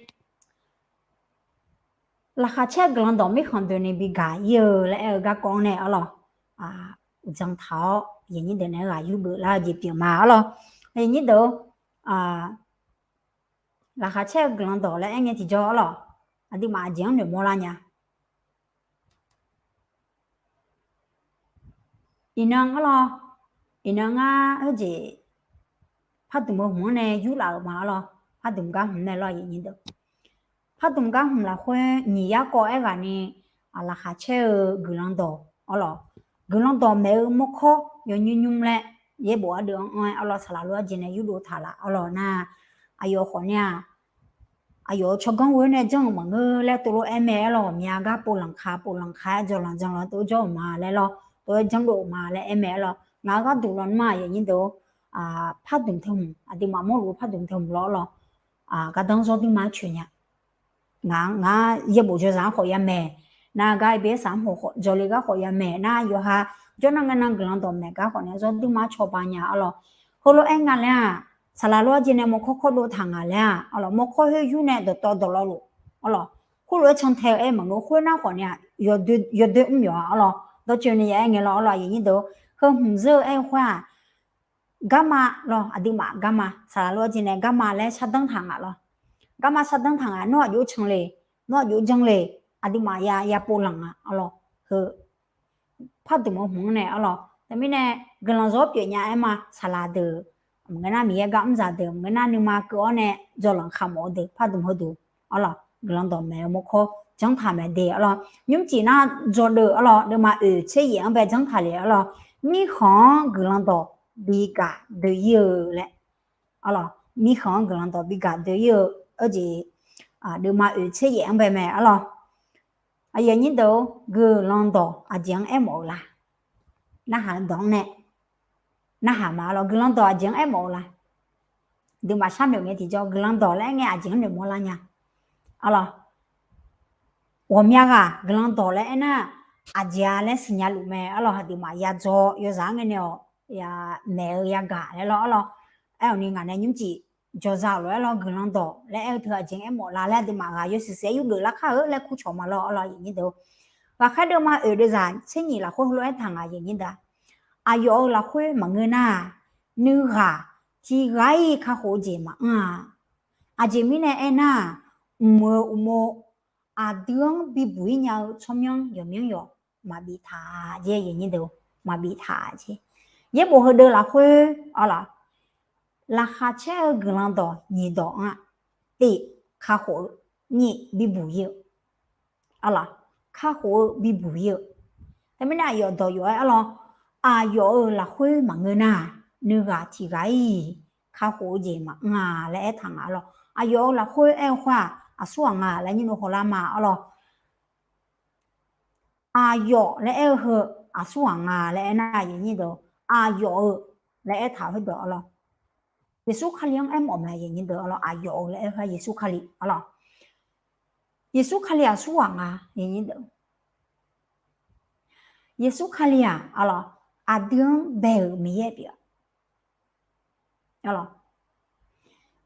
Laqkhaq caer-eu guiqlanq dawq mirkhanq doeni bi gaq-ir-eu laer aer-eu garkawv-anr nae, arlawr, uqdzan taq-awr aqyuif aqnyir deuq naeq-aer ghaq yurgeuf lar-eu jeq pyeuf ma, arlawr. Aqyuif aqnyir deuq, laqkhaq caer-eu guiqlanq dawq laer aer ngae tiqjawr, arlawr, aqduimaf aqjeq-anr noeqmawr lar nya. Iqnan, arlawr, iqnan ngar heujeq pardmq-eu hmq-anr nae yurlaf-euq ma, arlawr. Pardmq gar hmq nae lawr, aqyuif aqnyir deuq, pardmq gar hmq lafkhoer nyiq yar kawv aerghaq ni, laqkhaq caer-eu guiqlanq dawq, arlawr, guiqlanq dawq maeq-eu mawrkawr yawnymr nymr laer yaerbof ardeuv-anr anr-aer, arlawr, saqlaq lof-aer jeq nae yurdov taq laf, arlawr, nar, aqyawf khawf nae-aq, aqyawf-euq tsawrganr ghoe-awr nae janr-euq maqngeur laer tovlof-aer mae, arlawr, ghawqmya gar povlanq ka povlanq ka-aer dzawlanq dzanlanq tov jawr-euq ma laer lawr, tov-aer janrdov-euq ma laer aer mae, arlawr. Ngaq-euq gharduq lawnmr-aq, aqyuif aqnyir deuq, pardmq teu hmq, aqduimaf mawrluf-eu pardmq teu hmq lawr, arlawr, gardanr zawr duirma-aer coeq nya. Ngaq, ngaq yaerbof jawrzaq-anr khawf ya maeq, nar gar bsaq-anr hawq khawf jawrle gar khawf ya maeq, nar yawqha jawrnan ngae nan guiqlanq dawq maeq gar khawf nae zawr duirma-aer cawba nya, arlawr. Heulof-aer nga laer-aq, saqlaq lof-aer jeq nae mawrkawr kawrdov taq ngaq laer-aq, arlawr, mawrkawr khoer yur nae dawqtawv dawqlaw lof, arlawr, khoerlof-aer can tae-eu aer maqngeur, khoernar khawf nae-aq, yawdoer mr yawq-a, arlawr, dawrcoeni ya aer ngae lawr, arlawr, aqyuif aqnyir deuq, heu hmq zeur-eu aer-eu khoer-aq, garma lawr, aqduimaf garma, saqlaq lof-aer jeq nae garma laer shardanr taq ngaq lawr. Garma shardanr taq ngaq, nawr aqjox can le, nawr aqjox janr le, aqduimaf ya ya povlanq-a, arlawr, heu pardmq-eu hmq-anr nae, arlawr. Teumirnae guiqlanq zawr pyeuf nya aer ma, saqlaq deuq maqngeur nar, Miqyaer gar mr zaq deuq maqngeur nar, nuima keuv-awr nae dzawlanq kamawf-eu deuq pardmq heuduq, arlawr, guiqlanq dawq maeq-eu mawrkawr janr taq maeq de, arlawr. Nymrcif nar dzawdeuv, arlawr, deuvma oeq tser yaef-anr bae janr taq le, arlawr, mirkhanq-anr guiqlanq dawq bi gaq doe-ir-eu laer, arlawr, mirkhanq-anr guiqlanq dawq bi gaq doe-ir-eu, arjeq, deuvma oeq tser yaef-anr bae mae, arlawr. Aqyuif aqnyir deuq-or, guiqlanq dawq aqjeq-anr aermawf-eu la? Narhaq dawq-anr nae narhaq ma, arlawr, guiqlanq dawq aqjeq-anr aermawf-eu la? Aqduimaf sharnoeq ngae tiqjawr, guiqlanq dawq laer aer ngae aqjeq-anr noeqmawr lar nya, arlawr. Ghawqmya ghaq guiqlanq dawq laer aernar, aqjeq-a laer siqnya luf mae, arlawr, aqduimaf ya dzaw yawzaq-anr ngae nae-awq, maeq-eu yagaq laer lawr, arlawr. Aer-awq ni ngaq nae nymrcif jawqzaq lof-aer lawr, guiqlanq dawq laer aer-eu teu aqjeq-anr aermawf la laer aqduimaf ghaq yawshuif shuif-aer yurgeuf lar kar-eu laer kurcawq ma lawr, arlawr, aqyuif aqnyir deuq-or. Ghaqkhaer deuvma oeq deuvzaq tser nyiq lafkhoer heulof-aer taq ngaq, aqyuif aqnyir deuq, aqyawf-euq lafkhoer maqngeur nar-aq, nuighaq tiqghaq-iq kakhof-eu jeq maqanr-a. Aqjeq mirnae aernar-aq, mq-euq uqmov aqdui-anr bibuq-ir nya-eu tsawrmyanr yawqmyanr yawq maqbif taq-a jeq, aqyuif aqnyir deuq, maqbif taq jeq. Yaerbof heudeuq lafkhoer, arlawr, laqkhaq caer-eu guiqlanq dawq nyiq dawq-anr-aq, tiq, kakhof-eu, nyiq, bibuq-ir-eu, arlawr, kakhof-eu bibuq-ir-eu. Teumirnae aqyawf dawq yawf-aer, arlawr, aqyawf-euq lafkhoer maqngeur nar-aq, nuighaq tiqghaq-iq kakhof-eu jeq maqanr-a laer aertaq nga, arlawr. Aqyawf-euq lafkhoer aer-eu khoer-aq, aqsurghaq nga laer nyir nov hawlar ma, arlawr. Aqyawf laer aer-eu heu aqsurghaq nga laer aernar, aqyuif aqnyir deuq, aqyawf-euq laer aertaq khoerdeuq, arlawr, Yeqsur Kali-anr aermawf mae, aqyuif aqnyir deuq, arlawr. Aqyawf-euq laer aer-eu khoer Yeqsur Kali, arlawr. Yeqsur Kali aqsurghaq nga, aqyuif aqnyir deuq. Yeqsur Kali-aq, arlawr, aqdui-anr bae-euq Miqyaer pyeuf-a, arlawr.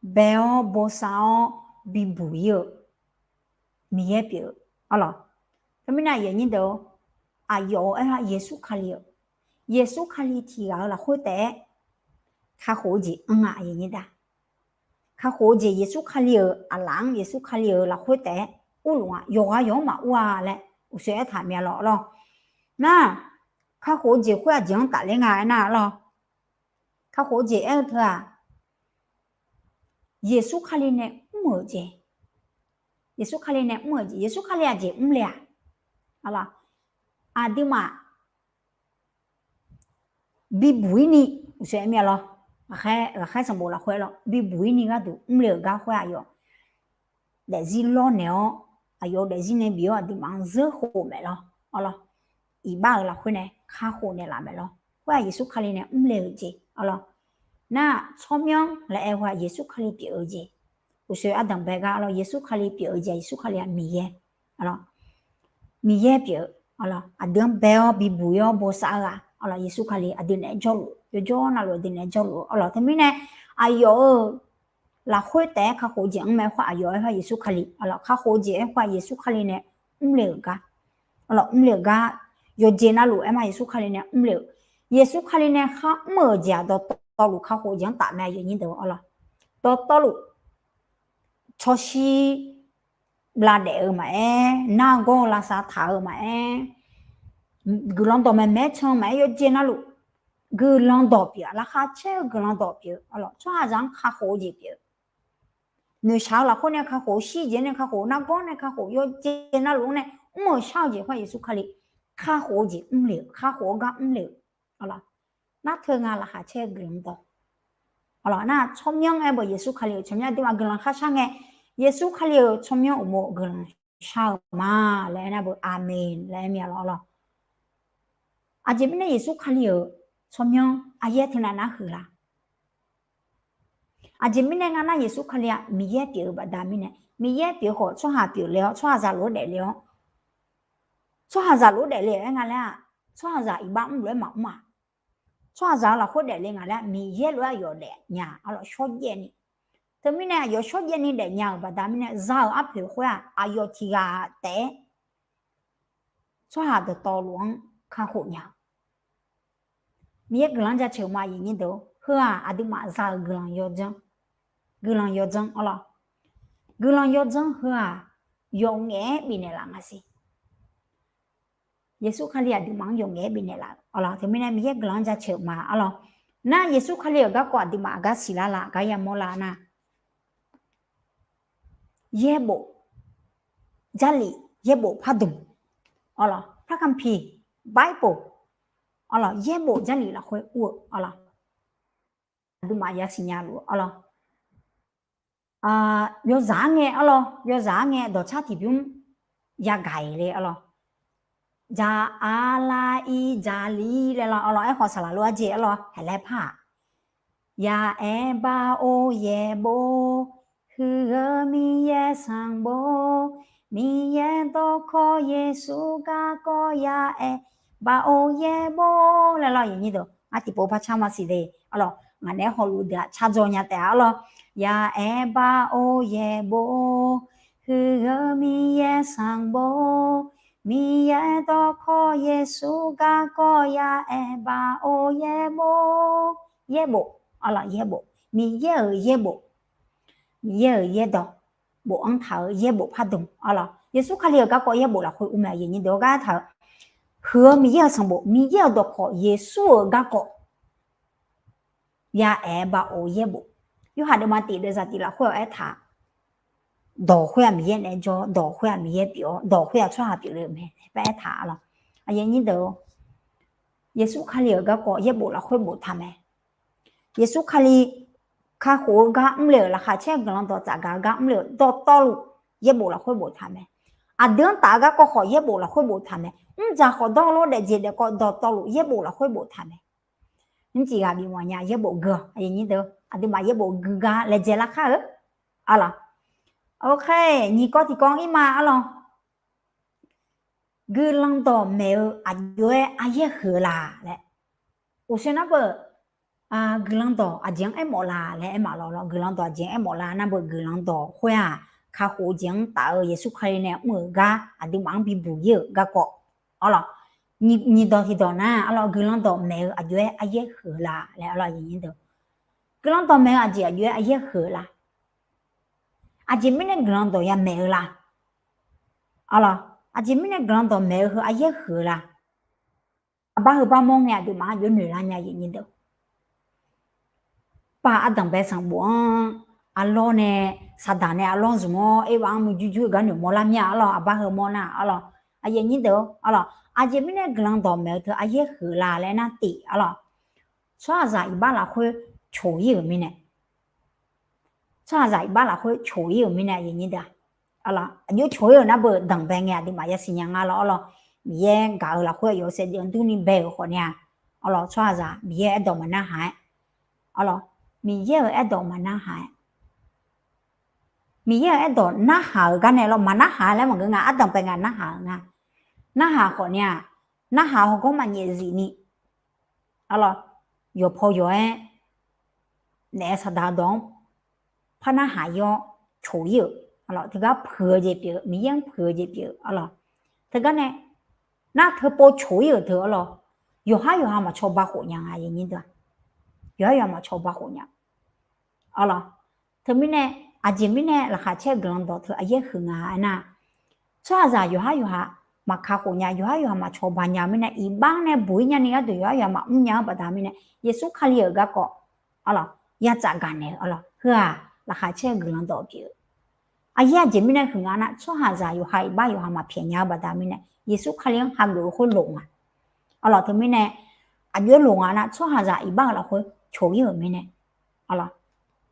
Bae-awr bosav-awr bibuq-ir-eu Miqyaer pyeuf-eu, arlawr. Teumirnae aqyuif aqnyir deuq, aqyawf-euq aer-eu Yeqsur Kali-euq, Yeqsur Kali tiqghaq-euq lafkhoer taef-aer kakhof-eu jeq anr-a, aqyuif aqnyir deuq. Kakhof-eu jeq Yeqsur Kali-euq aqlaf-anr, Yeqsur Kali-euq lafkhoer taef-aer urluf-a, yawqghaq yawq-anr maqur-a laer uqshoe aertaq mya lawr, arlawr. Nar, kakhof-eu jeq khoer aqjeq-anr tafler nga aernar, arlawr, kakhof-eu jeq aer-eu teu-aq, Yeqsur Kali nae mr-euq jeq, Yeqsur Kali nae mr-euq jeq, Yeqsur Kali aqjeq mr le-aq, arlawr, aqduimaf bibuq-ir ni, uqshoe aer mir-a lawr, ghaqkhaer sanqbof lafkhoer lawr, bibuq-ir ni gharduq mrle-euq gar khoer aqyawf daefzir lawrnaeq-awr, aqyawf-eu daefzir nae bif-awr aqduimaf-anr zeurkhof maeq lawr, arlawr. Iqbax-euq lafkhoer nae kakhof naeqlaf maeq lawr. Khoer-aq Yeqsur Kali nae mrle-euq jeq, arlawr. Nar-aq tsawrmyanr laer aer khoer-aq Yeqsur Kali pyeuf-eu jeq. Uqshoe ardanq bae gar, arlawr, Yeqsur Kali pyeuf-eu jeq, Yeqsur Kali-aq Miqyaer, arlawr. Miqyaer pyeuf-eu, arlawr, aqdui-anr bae-awr bibuq-ir-awr bosav-eu ghaq, arlawr, Yeqsur Kali aqdui naeq-aer jawrluf, yawjawr navluf aqdui naeq-aer jawrluf-eu, arlawr. Teumirnae aqyawf-euq lafkhoer taef-aer kakhof-eu jeq-anr mae khoer aqyawf aer khoer-aq Yeqsur Kali, arlawr, kakhof-eu jeq aer khoer-aq Yeqsur Kali nae mrle-euq gar, arlawr, mrle-euq gar, yawqjeq navluf aer ma Yeqsur Kali nae mrle-euq. Yeqsur Kali nae khar mr-euq jeq-aq dawqtawvluf kakhof-eu jeq-anr taf mae, aqyuif aqnyir deuq, arlawr. Dawqtawvluf tsawrshir blavdaef-eu maqaer, nargawr-eu lavsav taq-eu maqaer, guiqlanq dawq maeqmaeq-aer can-eu maqaer, yawqjeq navluf guiqlanq dawq pyeuf-a, laqkhaq caer-eu guiqlanq dawq pyeuf-eu, arlawr, tsawrhaqzaq-anr kakhof-eu jeq pyeuf-eu. Noeqshaq-eu lafkhoer nae kakhof, shir jeq nae kakhof, nargawr nae kakhof, yawqjeq navluf-anr nae mr-euq shar-eu jeq khoer-aq Yeqsur Kali kakhof-eu jeq mrle-euq, kakhof-eu gar mrle-euq, arlawr. Nar teu nga laqkhaq caer-eu guiqlanq dawq, arlawr. Nar tsawrmyanr aer bawq Yeqsur Kali-euq tsawrmyanr aqduimaf guiqlanq kharshar ngae, Yeqsur Kali-euq tsawrmyanr uqmov guiqlanq shar-eu ma laer aernar beu aqmeq laer aer mir-a lawr, arlawr. Aqjeq mirnae Yeqsur Kali-euq tsawrmyanr aqyaer teunav nar huiq la? Aqjeq mirnae nga nar Yeqsur Kali-aq Miqyaer pyeuf-eu baqda mirnae, Miqyaer pyeuf khawf tsawrhaq pyeuf le-awr, tsawrhaqzaq lof-aer daefle-awr, tsawrhaqzaq lof-aer daefle-eu aer nga laer-aq, tsawrhaqzaq iqbax mrlof-aer maqmr-aq, tsawrhaqzaq-eu lafkhoer daefle nga laer-aq Miqyaer lof-aer aqyawf daefnya, arlawr, shawrjaev ni. Teumirnae aqyawf shawrjaev ni daefnya-euq baqda mirnae za-euq arpoeq khoer-aq aqyawf tiqghaq taef-aer tsawrhaq dawqtawvluf-anr kakhof nya-eu. Miqyaer guiqlanq-anr jaceuq ma, aqyuif aqnyir deuq, heu-aq aqduimaf za-euq guiqlanq yawdzanr, guiqlanq yawdzanr, arlawr. Guiqlanq yawdzanr heu-aq yawf ngaef-aer bifnaeq laf nga siq. Yeqsur Kali aqduimaf-anr yawf ngaef-aer bifnaeq laf, arlawr. Teumirnae Miqyaer guiqlanq-anr jaceuq ma, arlawr. Nar Yeqsur Kali-euq garkawv aqduimaf aqgar siqlar la, aqgar yamawr la nar, yaerbof, Jarlif yaerbof pardmq, arlawr, พระคัมภีร์ Bible, arlawr, yaerbof Jarlif lafkhoer ur-eu, arlawr. Aqduimaf yasiq nya luf, arlawr. Yawzaq-anr ngae, arlawr, yawzaq-anr ngae dawqcar tiqbymr yagaq-iq le, arlawr. Jaq-a la-ir jaqli laer la, arlawr, aerkhawf saqlaq lof-aer jeq, arlawr, haeqlaer par-aq, ya'aer bar or yaerbof, huiq-eu Miqyaer sanqbof, Miqyaer dawqkawq Yeqsur garkawv ya'aer bar or yaerbof laer, arlawr, aqyuif aqnyir deuq, ngar tiqpov par car maqsiq le, arlawr, ngaq naeq-aer hawluf deuq-aq cardzaw nya taef-a, arlawr. Ya'aer bar or yaerbof, huiq-eu Miqyaer sanqbof, Miqyaer dawqkawq Yeqsur garkawv ya'aer bar or yaerbof, yaerbof, arlawr, yaerbof, Miqyaer-euq yaerbof, Miqyaer-euq yaerdawq, bof-anr taq-eu yaerbof pardmq, arlawr, Yeqsur Kali-euq garkawv yaerbof lafkhoer ur mae, aqyuif aqnyir deuq, gar taq-eu, huiq-eu Miqyaer-euq sanqbof, Miqyaer-euq dawqkawq Yeqsur-euq garkawv ya'aer bar or yaerbof. Yorhaq deuvma tiq deuvzaq tiq lafkhoer-awq aertaq, dawq khoer-aq Miqyaer naeq-aer jawr, dawq khoer-aq Miqyaer pyeuf-awr, dawq khoer-aq tsawrhaq pyeufle-euq mae laer aertaq, arlawr. Aqyuif aqnyir deuq, Yeqsur Kali-euq garkawv yaerbof lafkhoer boftaq mae. Yeqsur Kali kakhof-eu gar mrle-euq, laqkhaq caer guiqlanq dawq tsafgaq-eu gar mrle-euq dawqtawvluf yaerbof lafkhoer boftaq mae. Aqdui-anr taf-eu garkawv khawf yaerbof lafkhoer boftaq mae. Mrdzaq khawf dawr lof daefjeq daefkawv dawqtawvluf yaerbof lafkhoer boftaq mae. Nymrcif ghaq bif mawf nya yaerbof gui-awq, aqyuif aqnyir deuq, aqduimaf yaerbof gui gar laejae lar kar-eu, arlawr. Oke, nyiq kawv tiqkawv-anr ir ma, arlawr. Guiqlanq dawq maeq-eu aqjox-aer aryaer huiq-eu la laer. Uqshoe nar beu, guiqlanq dawq aqjeq-anr aermawf la laer aer ma lawr, guiqlanq dawq aqjeq-anr aermawf la nar beu, guiqlanq dawq khoer-aq, kakhof-eu jeq-anr taf-eu Yeqsur Kali nae mr-euq gar aqduimaf-anr bibuq-ir-euq garkawv, arlawr. Nyiq dawq tiqdawq nar, arlawr, guiqlanq dawq maeq-eu aqjox-aer aryaer huiq-eu la laer, arlawr, aqyuif aqnyir deuq. Guiqlanq dawq maeq-eu aqjeq aqjox-aer aryaer huiq-eu la? Aqjeq mirnae guiqlanq dawq ya maeq-eu la? Arlawr, aqjeq mirnae guiqlanq dawq maeq-eu heu aryaer huiq-eu la? Aqbar heu bar mawr ngae aqduimaf-anr jov noeq lar nya, aqyuif aqnyir deuq. Paq ardanqbae sanqbof-anr arlawr nae, saqdaq nae arlawr zmq-awr, Erbav-anr murjur jur-eu gar noeqmawr lar mir-a, arlawr, aqbar heu mawr nar, arlawr, aqyuif aqnyir deuq, arlawr, aqjeq mirnae guiqlanq dawq maeq-eu teu aryaer huiq-eu la laer nar tif, arlawr, tsawrhaqzaq iqbax lafkhoer coq-ir-euq mirnae, tsawrhaqzaq iqbax lafkhoer coq-ir-euq mirnae, aqyuif aqnyir deuq-aq, aqjox coq-ir-euq nar beu danqbae ngae aqduimaf yasiq nya nga lawr arlawr. Miqyaer gaq-euq lafkhoer aqyawf saevdzeuf-anr durni bae-euq khawfni-aq, arlawr, tsawrhaqzaq Miqyaer aerdawq maqnarhaq-aer, arlawr, Miqyaer-euq aerdawq maqnarhaq-aer, Miqyaer-euq aerdawq narhaq-euq gar nae lawr, maqnarhaq laer maqngeur nga, ardanqbae nga narhaq-euq nga. Narhaq khawfni-aq, narhaq hawgawr maqnyaef zifni, arlawr, yawqpaw yawq-aer naef saqdaq dawq-anr par narhaq-ir-awr coq-ir-euq, arlawr, teugar puiq-eu jeq pyeuf-eu, Miqyaer-anr puiq-eu jeq pyeuf-eu, arlawr, teugar nae nar teupov coq-ir-euq teu, arlawr, yawqhar yawqha maqcawba khof nya nga, aqyuif aqnyir deuq-aq, yawqhar yawqha maqcawba khof nya, arlawr. Teumirnae, aqjeq mirnae laqkhaq caer-eu guiqlanq dawq teu aqyaer huiq nga aernar, tsawrhaqzaq yawqhar yawqha maqka khof nya, yawqhar yawqha maqcawba nya-eu mirnae, iqbax nae buq-ir nyani gharduq yawqhar yawqha maqmr nya-anr baqda mirnae, Yeqsur Kali-euq garkawv, arlawr, ya tsafgaq naeq-eu, arlawr, heu-aq laqkhaq caer-eu guiqlanq dawq pyeuf-eu. Aqyaer aqjeq mirnae huiq nga nar, tsawrhaqzaq yawqha iqbax yawqha maqpyaeq nya-eu baqda mirnae, Yeqsur Kali-anr hageuf-eu khoer loq nga. Arlawr, teumirnae, aqjox-aer loq nga nar, tsawrhaqzaq iqbax-euq lafkhoer coq-ir-euq mirnae, arlawr,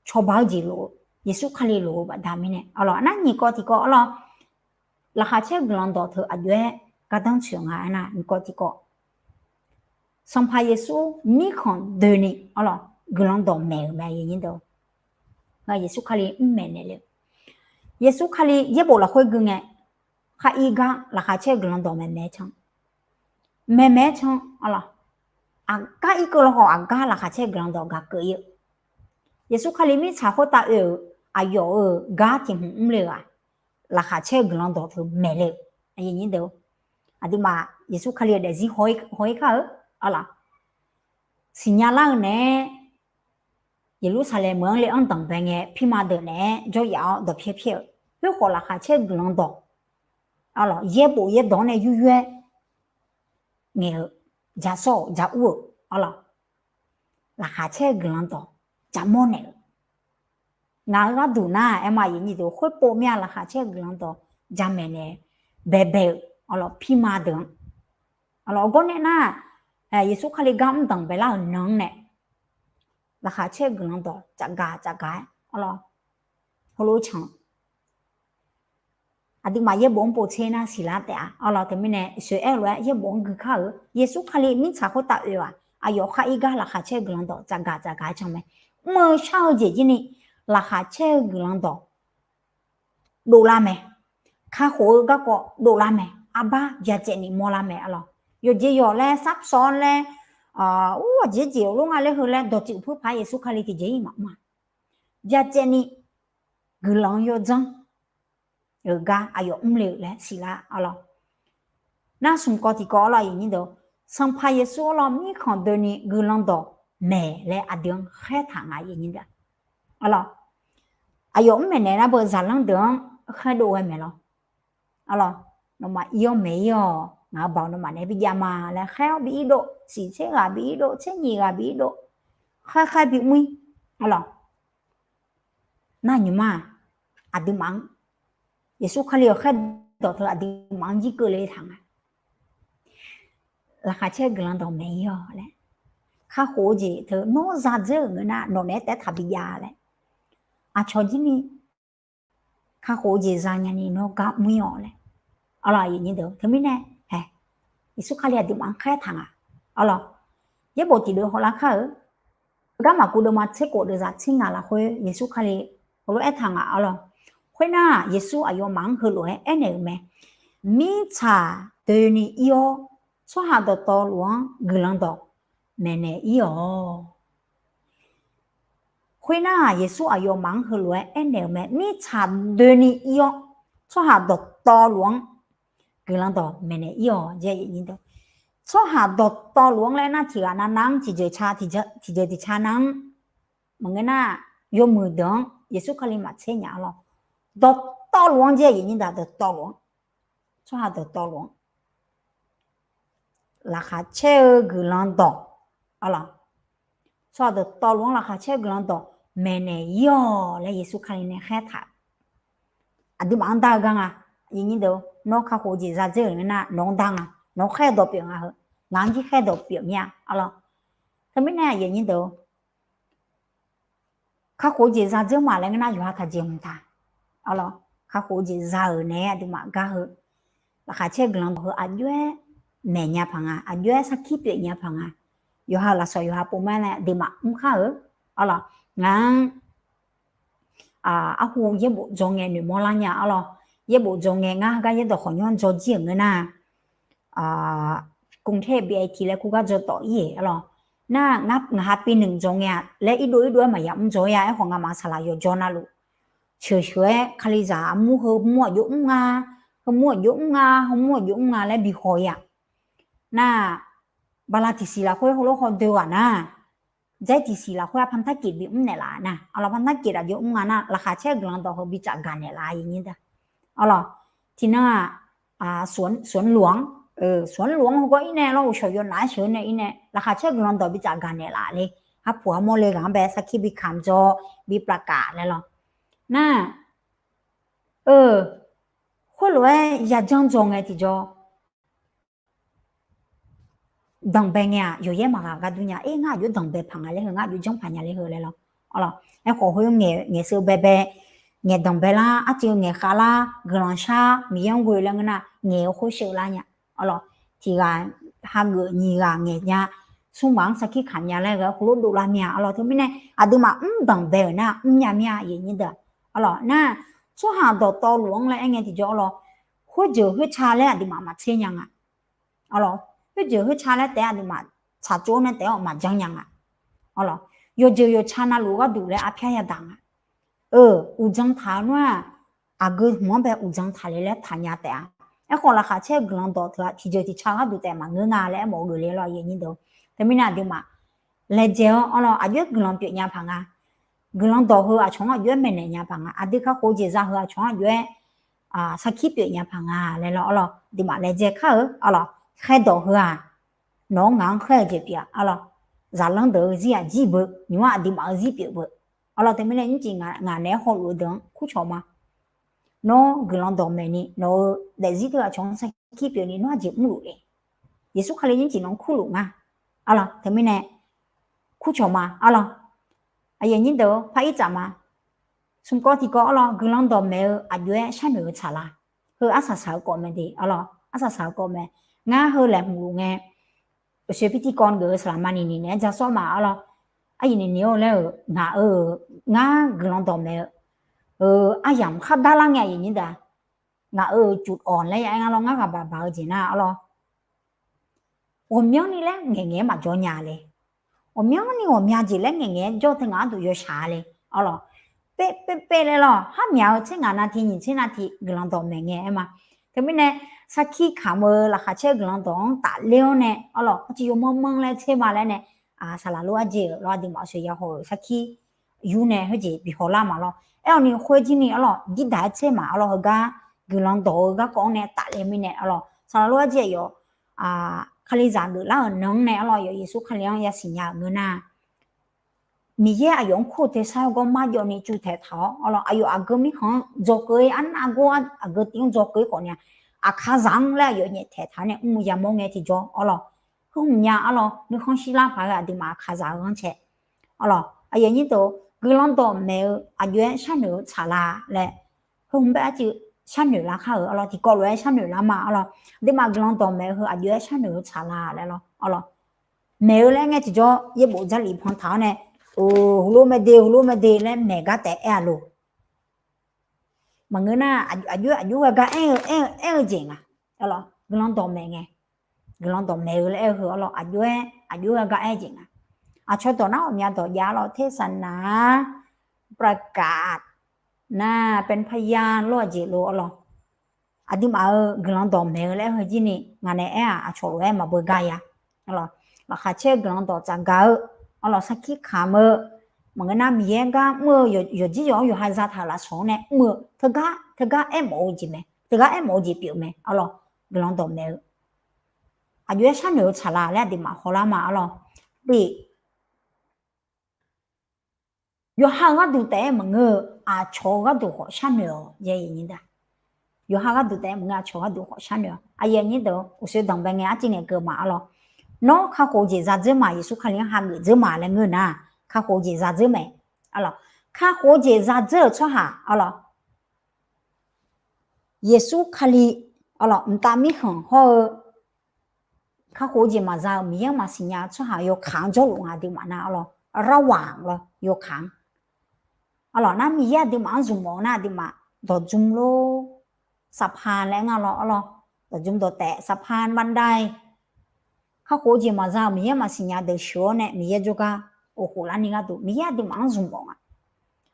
cawba-eu jeq lof-eu, Yeqsur Kali lof-eu baqda mirnae, arlawr, nar nyiq kawv tiqkawv, arlawr, laqkhaq caer-eu guiqlanq dawq teu aqjox-aer gardanr tsoeq nga aernar, nyiq kawv tiqkawv, Sanqpaq Yeqsur mirkhanq doeni, arlawr, guiqlanq dawq maeq-euq mae, aqyuif aqnyir deuq, Yeqsur Kali mr maeqnaeq le-eu, Yeqsur Kali yaerbof lafkhoer gui ngae, khar ir gar laqkhaq caer-eu guiqlanq dawq maeqmaeq-aer can, maeqmaeq-aer can, arlawr, aqgar irkeuv lawkhawf aqgar laqkhaq caer-eu guiqlanq dawq gaq keuv-ir-eu, Yeqsur Kali mirtsaq khoertav oe-euq aqyawf-euq gar tiq hmq mr le-euq-aq, laqkhaq caer-eu guiqlanq dawq teu maeq le-eu, aqduimaf Yeqsur Kali-euq daefzir haw-ir kar-eu, arlawr, siqnya lar-eu naeq-aer, Yeqlursaqlaeq meuq-anr le-anr danqbae ngae, pirma deuq naeq-aer jawryaf-awr dawqpyaer pyaer-eu, khoerkhawf laqkhaq caer-eu guiqlanq dawq, arlawr, yaerbof yaerdawq-anr nae yur yur-aer ngaeq-eu, ja sawr-euq ja ur-euq, arlawr, laqkhaq caer-eu guiqlanq dawq ja mawr naeq-euq, ngaq-euq gharduq nar-aq, aerma aqyuif aqnyir deuq, khoerpov mir-a, laqkhaq caer-eu guiqlanq dawq jamaeq naeq baebae-euq, arlawr, pirma deuq-anr, arlawr, awqgawr nae nar, Yeqsur Kali gar mr danqbae lar-euq nan-anr nae, laqkhaq caer-eu guiqlanq dawq tsafgaq tsafgaq-aer, arlawr, heulof can-eu, aqduimaf yaerbof-anr povtser nar siqlar taef-a, arlawr, teumirnae sheuq-aer lof-aer yaerbof-anr gui kar-euq, Yeqsur Kali mirtsaq khoertav oe-aq, aqyawf khar ir gar laqkhaq caer-eu guiqlanq dawq tsafgaq tsafgaq-aer can mae. Mr-eu shar-eu jeq jir ni laqkhaq caer-eu guiqlanq dawq dovlar mae. Kakhof-eu garkawv dovlar mae. Arbar byacaevni mawrlar mae, arlawr. Yawqjeq yawq laer, sarpsawr laer, ur, aqjeq jeq-awr lor nga laer heu laer dawqtsuif puirpaq-aer Yeqsur Kali tiqjeq-ir maqmr-a. Byacaevni guiqlanq yawdzanr-euq gar aqyawf mr le-euq laer siqlar, arlawr. Nar smq kawv tiqkawv, arlawr, aqyuif aqnyir deuq, Sanqpaq Yeqsur, arlawr, mirkhanq doeni guiqlanq dawq maeq laer aqdui-anr khaertaq nga, aqyuif aqnyir deuq, arlawr. Aqyawf mr maeqnaeq nar beu zaqlanr deuq-anr khaerdov ghae maeq lawr. Arlawr, nawmaf ir-awr maeq-ir-awq, ngaq-euq baoq nawmaf naeq-aer bijav ma laer khaer-awr bi irdov, siq tser ghaq bi irdov, tser nyiq ghaq bi irdov, khaer khaer bimr-ir, arlawr. Nar nymq-mr-aq, aqduimaf-anr, Yeqsur Kali-euq khaerdawq teu aqduimaf-anr jir keuvle taq nga. Laqkhaq caer-eu guiqlanq dawq maeq-ir-awq laer, kakhof-eu jeq teu nawr zadzeur-euq ngeur nar nawq naeq-aer taef-aer taqbi jav laer, aqcawq jir ni kakhof-eu jeq zanya ni nawr gar mr-ir-awq laer, arlawr, aqyuif aqnyir deuq, teumirnae, Yeqsur Kali aqduimaf-anr khaertaq nga, arlawr. Yaerbof tiqdeuv hawlar kar-euq, heugar maqkuv deuvma tser khof deuvzaq tser ngaq lafkhoer Yeqsur Kali heulof-aer aertaq nga, arlawr. Khoernar, Yeqsur aqyawfmaf-anr heulof-aer aernaeq-euq mae. Mirtsaq doeni ir-awr, tsawrhaq dawqtawvluf-anr guiqlanq dawq maeqnaeq-ir-awq. Khoernar-aq, Yeqsur aqyawfmaf-anr heulof-aer aernaeq-euq mae. Mirtsaq doeni ir-awr, tsawrhaq dawqtawvluf-anr guiqlanq dawq maeqnaeq-ir-awq. Tsawrhaq dawqtawvluf-anr laer nar, tiqghaq navnav-anr tiqjeq ca, tiqjeq tiqca nav-anr maqngeur nar, yawmuiq deuq-anr Yeqsur Kali maqtser nya, arlawr. Dawqtawvluf-anr jir, aqyuif aqnyir deuq, dawqtawvluf-anr, tsawrhaq dawqtawvluf-anr laqkhaq caer-eu guiqlanq dawq, arlawr, tsawrhaq dawqtawvluf-anr laqkhaq caer-eu guiqlanq dawq maeqnaeq-ir-awq laer Yeqsur Kali nae khaertaq. Aqduimaf-anr dar-eu gar nga. Aqyuif aqnyir deuq, nawr kakhof-eu jeq zadzeur-euq ngeur nar nawq-anr dar nga. Nawq-anr khaer-eu dawq pyeuf nga heu. Ngaq-anr jir khaer-eu dawq pyeuf mir-a, arlawr. Teumirnae aqyuif aqnyir deuq, kakhof-eu jeq za dzeur maf laer ngeur nar yawqha taqjeq hmq taq. Arlawq, kakhof-eu jeq za-euq naeq-aer aqduimaf gar heu. Laqkhaq caer-eu guiqlanq dawq heu aqjox-aer maeq nya paq nga, aqjox-aer sarkir pyeuf nya paq nga. Yawqha-euq lafsawq yawqha pov ma nae aqduimaf mr khar-eu. Arlawq, ngar-anr arhu yaerbof dzaw ngae noeqmawr lar nya arlawq. Yaerbof dzaw ngae ngar heugar yaerdawq khawqnymr dzaw jir-euq ngeur nar, กรุงเทพ บีไอที laer kur gar dzaw tawf ir-eq arlawq. Nar, ngaq ha pi nmq dzaw ngae-aq laer irdov irdov-aer maqya mr dzaw-ir-a. Aerkhawf ngamaf saqlaq yawqjawr navluf sheuqsheuq-aer kalizaq armur heumur aqjox mr nga, heumur aqjox mr nga, heumur aqjox mr nga laer bi haw-ir-a. Nar, bala tiqsiq lafkhoer heulof haw doe ghaq nar, dzaer tiqsiq lafkhoer-a พันธกิจ bimr naeqlaf nar, arlawq พันธกิจ aqjox mr nga nar laqkhaq caer-eu guiqlanq dawq heu bi tsafgaq naeqlaf-a. Arlawq, tiqnan-aq, สวนหลวง, สวนหลวง heugawr ir nae lawr uqshawq yawnaf-aer sheuq-eu nae ir nae laqkhaq caer-eu guiqlanq dawq bi tsafgaq naeqlaf le. Arpuq armawr le ghaq-anr bae sarkir bi kamq dzaw, bi plavkaf laer lawr. Nar, eu, khoerlof-aer yajanr dzaw ngae tiqjawr danqbae ngae-aq yawqyaer maqghaq gar dur nya. Aer, ngar aqjox danqbae paq nga laer heu, ngar aqjox janr paq nya laer heu laer lawr. Arlawq, aerkhawf khoer ngaeq, ngaeqseu baebae, ngaeq danqbae lar, arcuiv ngaeq khav lar, guiqlanq shar, Miqyaer-anr ghoe laer ngeur nar ngaeq-eu khoer sheuv lar nya. Arlawq, tiq ghaq hageuf nyiq ghaq ngaeq nya, smr ghaq-anr sarkir kamq nya laer ghae-awr heulof dovlar mir-a. Arlawq, teumirnae aqduimaf mr danqbae-euq nar mrnya mir-a, aqyuif aqnyir deuq. Arlawq, nar, tsawrhaq dawqtawvluf-anr laer aer ngae tiqjawr arlawq, khoerjeuq khoerca laer aqduimaf maqtser nya nga. Arlawq, khoerjeuq khoerca laer taef-aer aqduimaf tsaqtsov nae taef-aer maqjanr nya nga. Arlawq, yawqjeuq yawqca navluf gharduq laer arpyar yadaq nga. Eu, uqdzan taq-eu nar-aq, aqgeu hmq-anr bae uqdzan taq le laer taqnya taef-a. Aerkhawf laqkhaq caer-eu guiqlanq dawq teu-aq tiqjeuq tiqca gharduq taef maqngeur nga laer aermawf-eu geuf le lawr, aqyuif aqnyir deuq. Teumirnae aqduimaf laejae-awr arlawq aqjox-aer guiqlanq pyeuf nya paq nga. Guiqlanq dawq heu aqcawq-anr aqjox-aer maeqnaeq nya paq nga. Aqdui kakhof-eu jeq za heu aqcawq-anr aqjox-aer sarkir pyeuf nya paq nga laer lawr arlawq, aqduimaf laejae kar-eu arlawq. Khaerdawq heu-aq, nawq-anr ngaq-anr khaer-eu jeq pyeuf-a arlawq. Zaqlanr deuq-eu zir-aq jir beu, nymq-mr aqduimaf-eu zir pyeuf beu. Arlawq, teumirnae nymrcif ngaq naeq-aer hawluf-eu deuq-anr kurcawq ma. Nawr guiqlanq dawqmaeq ni nawq-eu daefzir teu aqcawq-anr sarkir pyeuf ni nawr aqjeq mrluf le. Yeqsur Kali nymrcif nawq-anr kurluf nga. Arlawq, teumirnae kurcawq ma arlawq. Aqyuif aqnyir deuq-or, par ir tsaf ma. Smqkawv tiqkawv arlawq, guiqlanq dawqmaeq-eu aqjox-aer sharnoeq-eu tsaqlaq. Heu arsaq saq-eu kawv mae de arlawq, arsaq saq-eu kawv mae. Ngar heu laeqhmq luf ngae, uqshoe pirtirkawv geuf-eu saqlaq maqniq ni naeq-aer ja sawr ma arlawq. Aqyuif ni ni-or laer-euq ngaq-eu, ngar guiqlanq dawqmaeq-eu aryamq khar dar lar ngae, aqyuif aqnyir deuq-a. Ngaq-euq cuf awq laer ya-aer ngar lawr, ngar ghaq baq baq-eu jeq nar arlawq, ghawqmyanrni laer ngaeqngaeq-aer maqjawr nya le. Ghawqmyanrni ghawqmya jeq laer ngaeqngaeq-aer jawr teu ngaq gharduq yawshaq-a le. Arlawq, paerpaer laer lawr, har myaq-eu tser ngaq navtiq nyiq tser navtiq guiqlanq dawqmaeq ngae aer ma. Teumirnae sarkir kamq-eu laqkhaq caer-eu guiqlanq dawq-anr tafler-awr nae arlawq, arciv yawmanr manr laer tser ma laer nae, saqlaq lof-aer jeq-euq lawr, aqduimaf sheuq ya haw-euq sarkir yur nae heujeq bi hawlar ma lawr. Aer-awq ni khoer jir ni arlawq, jirdaq-aer tser ma arlawq, heugar guiqlanq dawq-eu garkawv-anr nae tafler mirnae arlawq, saqlaq lof-aer jeq yawf, Kalizaq geuflar-euq nan-anr nae arlawq, yawf Yeqsur Kali-anr yasiq nya-euq ngeur nar, Miqyaer aqyawf-anr kur-eu tersar-awr gawrmar jawvni cuvtaeq taq-awr arlawq, aqyawf aqgeu mirkhanq-anr dzawkeuv-ir, arnav gor aqgeu tiv-anr dzawkeuv-ir khawf ni-a, aqkaqzaq-anr laer aqyawf nyaeftaeq taq-awr nae mrmuiq yamawr ngae tiqjawr arlawq, heumq nya arlawq, nuikhanr shirlar paq-eu aqduimaf aqkaqzaq-eu ghanrcae arlawq, aqyuif aqnyir deuq-or, guiqlanq dawqmaeq-eu aqjox-aer sharnoeq-eu tsaqlaq laer, heu hmq bae arcuiv sharnoeq lar khar-euq arlawq, tiqkawv lof-aer sharnoeq lar ma arlawq, aqduimaf guiqlanq dawqmaeq-eu heu aqjox-aer sharnoeq-eu tsaqlaq laer lawr arlawq. Maeq-eu laer ngae tiqjawr yaerbof jarlif pan taq-awr nae, heulof mae de, heulof mae de laer maeq gar taef aer-a loq. Maqngeur nar, aqjox aqjox ghae gar aer-eu, aer-eu jeq nga. Arlawq, guiqlanq dawqmaeq ngae, guiqlanq dawqmaeq-eu laer aer-eu heu arlawq, aqjox-aer aqjox ghae gar aer-eu jeq nga. Aqcawq dawq nar ghawqmya dawq jav arlawq, เทศนา ประกาศ nar เป็นพยาน lawr-eu jeq lof arlawq. Aqduimaf-euq guiqlanq dawqmaeq-eu laer aer-eu heu jir ni ngaq nae aer-aq, aqcawq lof-aer maqbeu gar ya. Laqkhaq caer-eu guiqlanq dawq tsafgaq-eu arlawq, sarkir kamq-eu, maqngeur nar Miqyaer gar mr-eu yawqjir yawq-anr yawqha zataq-euq lafsawq-anr nae mr-eu teugar teugar aermawf-eu jeq mae, teugar aermawf-eu jeq pyeuf mae arlawq, guiqlanq dawqmaeq-eu aqjox-aer sharnoeq-eu tsaqlaq laer aqduimaf hawlar ma arlawq. Yawqha-euq gharduq taef-aer maqngeur-eu, aqcawq-eu gharduq khawf sharnoeq-awq. Yawqha gharduq taef-aer maqngeur, aqcawq gharduq khawf sharnoeq-awq. Aqyuif aqnyir deuq-or, uqshoe danqbae ngae arcuiv ngaeqkeuv ma arlawq. Nawr kakhof-eu jeq zadzeur ma, Yeqsur Kali-anr hageuf dzeur ma laer ngeur nar, kakhof-eu jeq zadzeur mae. Arlawq, kakhof-eu jeq zadzeur-euq tsawrhaq, arlawq, Yeqsur Kali, arlawq, mqtav mirkhanq hawr-eu kakhof-eu jeq maqza-eu Miqyaer-anr maqsiq nya-eu tsawrhaq yawkaq-anr jawrluf nga aqduimaf nar, arlawq, ระหว่าง lawr, yawkaq-anr. Arlawq, nar Miqyaer aqduimaf-anr zmq mawf-eu nar aqduimaf dawqdzm lor, สะพาน laer aer nga lawr, arlawq, dawqdzm dawqtaef สะพานบันได kakhof-eu jeq maqza-euq Miqyaer maqsiq nya deuq sheuq-awr nae Miqyaer jawrgar of khoflarni gharduq Miqyaer aqduimaf-anr zmq mawf nga.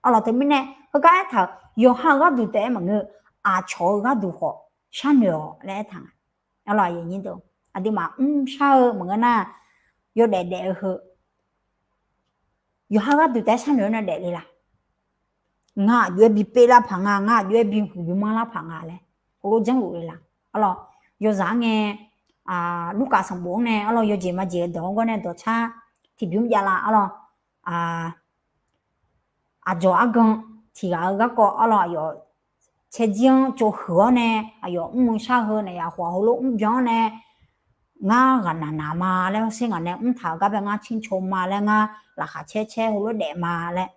Arlawq, teumirnae heugar aertaq-euq yawqha-euq gharduq taef-aer maqngeur, aqcawq-eu gharduq khawf sharnoeq-awq laer aertaq nga. Arlawq, aqduimaf mrshar-eu maqngeur nar, yawdaef daef-eu heu yawqha gharduq taef-aer sharnoeq-awr nae daefle la? Ngar aqjox-aer bi pevlar paq nga, ngar aqjox-aer bi huiq bi manrlar paq nga laer heulof janrluf le la? Arlawq, yawzaq-anr ngae, Lurkaf sanqbof-anr nae, arlawq, yawjeq majeq-eu dawq-anr gawr nae dawqcar tiqbymr javlar, arlawq, aqdzawq argan tiq ghaq-eu garkawv, arlawq, aqyawf caerjir-anr tsovhuiq-awr nae, aqyawf mr-eu shar heu naeq yaf khawf heulof mrbyan-awr nae, ngar ghaqnaq naq ma laer, hawsher ngaq nae mrtaq-euq gar bae ngar caer caw ma laer, ngar laqkhaq caer caer heulof daef ma laer,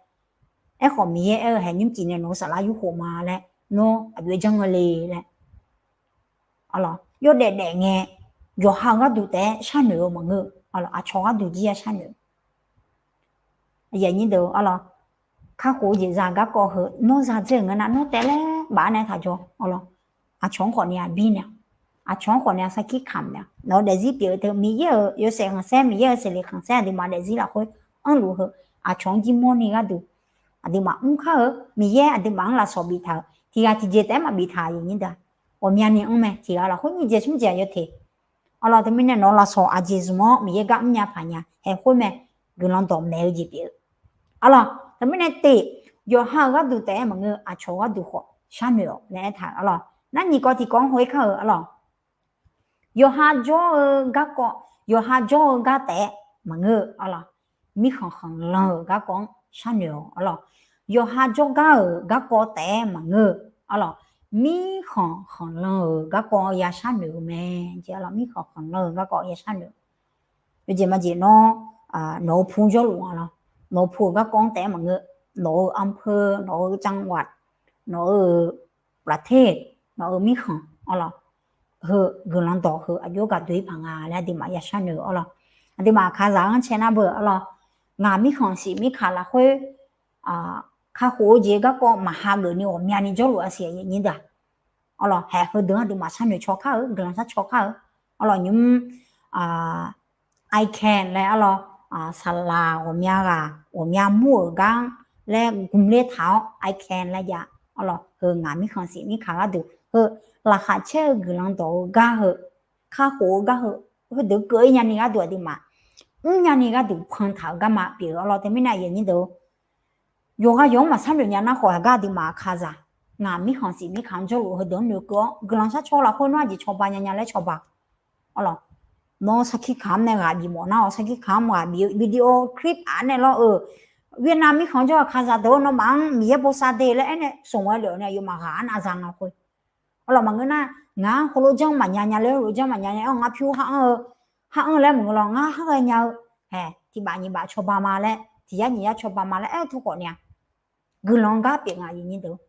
aerkhawf Miqyaer aer-eu haeq nymr cif nae nawq-eu saflar yurkhof ma laer, nawr aqjox-aer janr-eu le laer, arlawq, yawdaef daef ngae, yawqha-eu gharduq taef-aer sharnoeq-eu maqngeur, arlawq, aqcawq gharduq jir ya sharnoeq. Arlawq, kakhof-eu jeq za-eu garkawv heu nawr zadzeur-euq ngeur nar, nawr taef laer baf-awr nae taq jawr, arlawq, aqcawq-anr khawf ni-a bir nae, aqcawq-anr khawf ni-a sarkir kamq nae, nawq-eu daefzir pyeuf-eu teu Miqyaer-euq yawshaef khanqsaer, Miqyaer-euq seqleq khanqsaer aqduimaf daefzir lafkhoer anrluf heu, aqcawq-anr jir mawrni gharduq aqduimaf mr kar-eu, Miqyaer aqduimaf-anr lafsawq biftaq-euq tiq ghaq tiqjeq taef-aer maqbiftaq-a, aqyuif aqnyir deuq-aq, ghawqmyani anr mae, tiq ghaq lafkhoer nyiq jeq smr jeq-aq yawteq. Arlawq, teumirnae nawq-eu lafsawq aqjeq zmq-awr Miqyaer gar mrnya paq nya haeq khoer mae, guiqlanq dawqmaeq-eu jeq pyeuf-eu. Arlawq, teumirnae teq, yawqha-euq gharduq taef-aer maqngeur, aqcawq gharduq khawf sharnoeq-awq laer aertaq-euq. Arlawq, nar nyiq kawv tiq kawv-anr hawr-ir kar-eu, arlawq, yawqha jawr-eu garkawv, yawqha jawr-eu gar taef-aer maqngeur-eu, arlawq, mirkhanq khanqlan-euq garkawv-anr sharnoeq-awq, arlawq, yawqha jawrgar-euq garkawv taef-aer maqngeur-eu, arlawq, mirkhanq khanqlan-euq garkawv ya sharnoeq-eu mae. Jeq, arlawq, mirkhanq khanqlan-euq garkawv ya sharnoeq-eu. Yawjeq majeq nawr, nawq-eu pu jawrluf nga lawr, nawq-eu pu-euq garkawv-anr taef-aer maqngeur, nawq-eu อำเภอ, nawq-eu จังหวัด, nawq-eu ประเทศ, nawq-eu mirkhanq, arlawq, heu guiqlanq dawq heu aqjox gaqdoe-ir paq nga laer aqduimaf ya sharnoeq-eu, arlawq, aqduimaf aqkaqzaq-anr cae nar beu, arlawq, ngaq mirkhanq siq mirkaq lafkhoer kakhof-eu jeq garkawv maqha geufni ghawqmyani jawrluf-a siq, aqyuif aqnyir deuq-aq, arlawq, haeq heudeuq-anr aqduimaf sharnoeq caw kar-eu, guiqlanq shar caw kar-eu, arlawq, nymr I can laer, arlawq, saqlaq ghawqmya ghaq ghawqmya mur-euq gar-anr laer gmqler taq-awr I can laer jav, arlawq, heu ngaq mirkhanq siq mirkaq gharduq heu laqkhaq caer-eu guiqlanq dawq-eu gar heu, kakhof-eu gar heu, heudeuq keuv-ir nyani gharduq aqduimaf mrnya ni gharduq pantaq-euq garma pyeuf-eu, arlawq, teumirnae aqyuif aqnyir deuq-or, yawqghaq yawq-anr maqsharnoeq nya nar khawf, haeq gar aqduimaf aqkaqzaq, ngaq mirkhanq siq mirkaq-anr jawrluf heudeuq-anr noeqkeuv-awr guiqlanq shar caw lafkhoer nawr aqjeq cawba nya nya laer cawba, arlawq, nawr sarkir kamq-anr nae ghaq bif mawf nar-awq, sarkir kamq-anr ghaq bif-eu video clip-aq nae lawr-eu, Vietnam mirkhanq jawr-eu aqkaqzaq deuq-or, nawmaf-anr Miqyaer bosav de laer aernae smq-aer lef-awq nae aqyawfmaf ghaq-anr nav za nga khoer, arlawq, maqngeur nar, ngaq-anr heulof janr maqnya nya laer, heulof janr maqnya nya-awr ngar pyur har anr-eu, har anr laer maqngeur lawr, ngar har ghae nya-eu, haeq tiq baf nyiq baf cawba ma laer, tiq yar nyiq yar cawba ma laer aer-eu tawr khawf ni-a, guiqlanq gar pyeuf nga, aqyuif aqnyir deuq-or,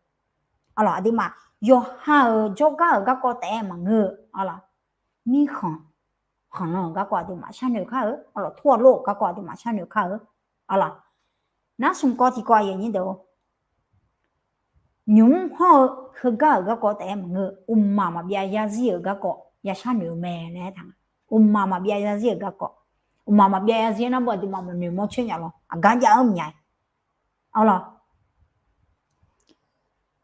arlawq, aqduimaf yawqha-euq jawrgar-euq garkawv taef-aer maqngeur-eu, arlawq, mirkhanq khanqlan-euq garkawv aqduimaf sharnoeq kar-eu, arlawq, tor-awq lor-euq garkawv aqduimaf sharnoeq kar-eu, arlawq, nar smq kawv tiq kawv, aqyuif aqnyir deuq-or, nymq mr hawr-eu heugar-euq garkawv taef-aer maqngeur, uqmaq maqbyav yarzir-euq garkawv ya sharnoeq-eu mae laer aertaq nga. Uqmaq maqbyav yarzir-euq garkawv, uqmaq maqbyav yarzir nar beu aqduimaf maqnoeq mawr coer nya lawr, aqgar jav-anr myav-aer, arlawq,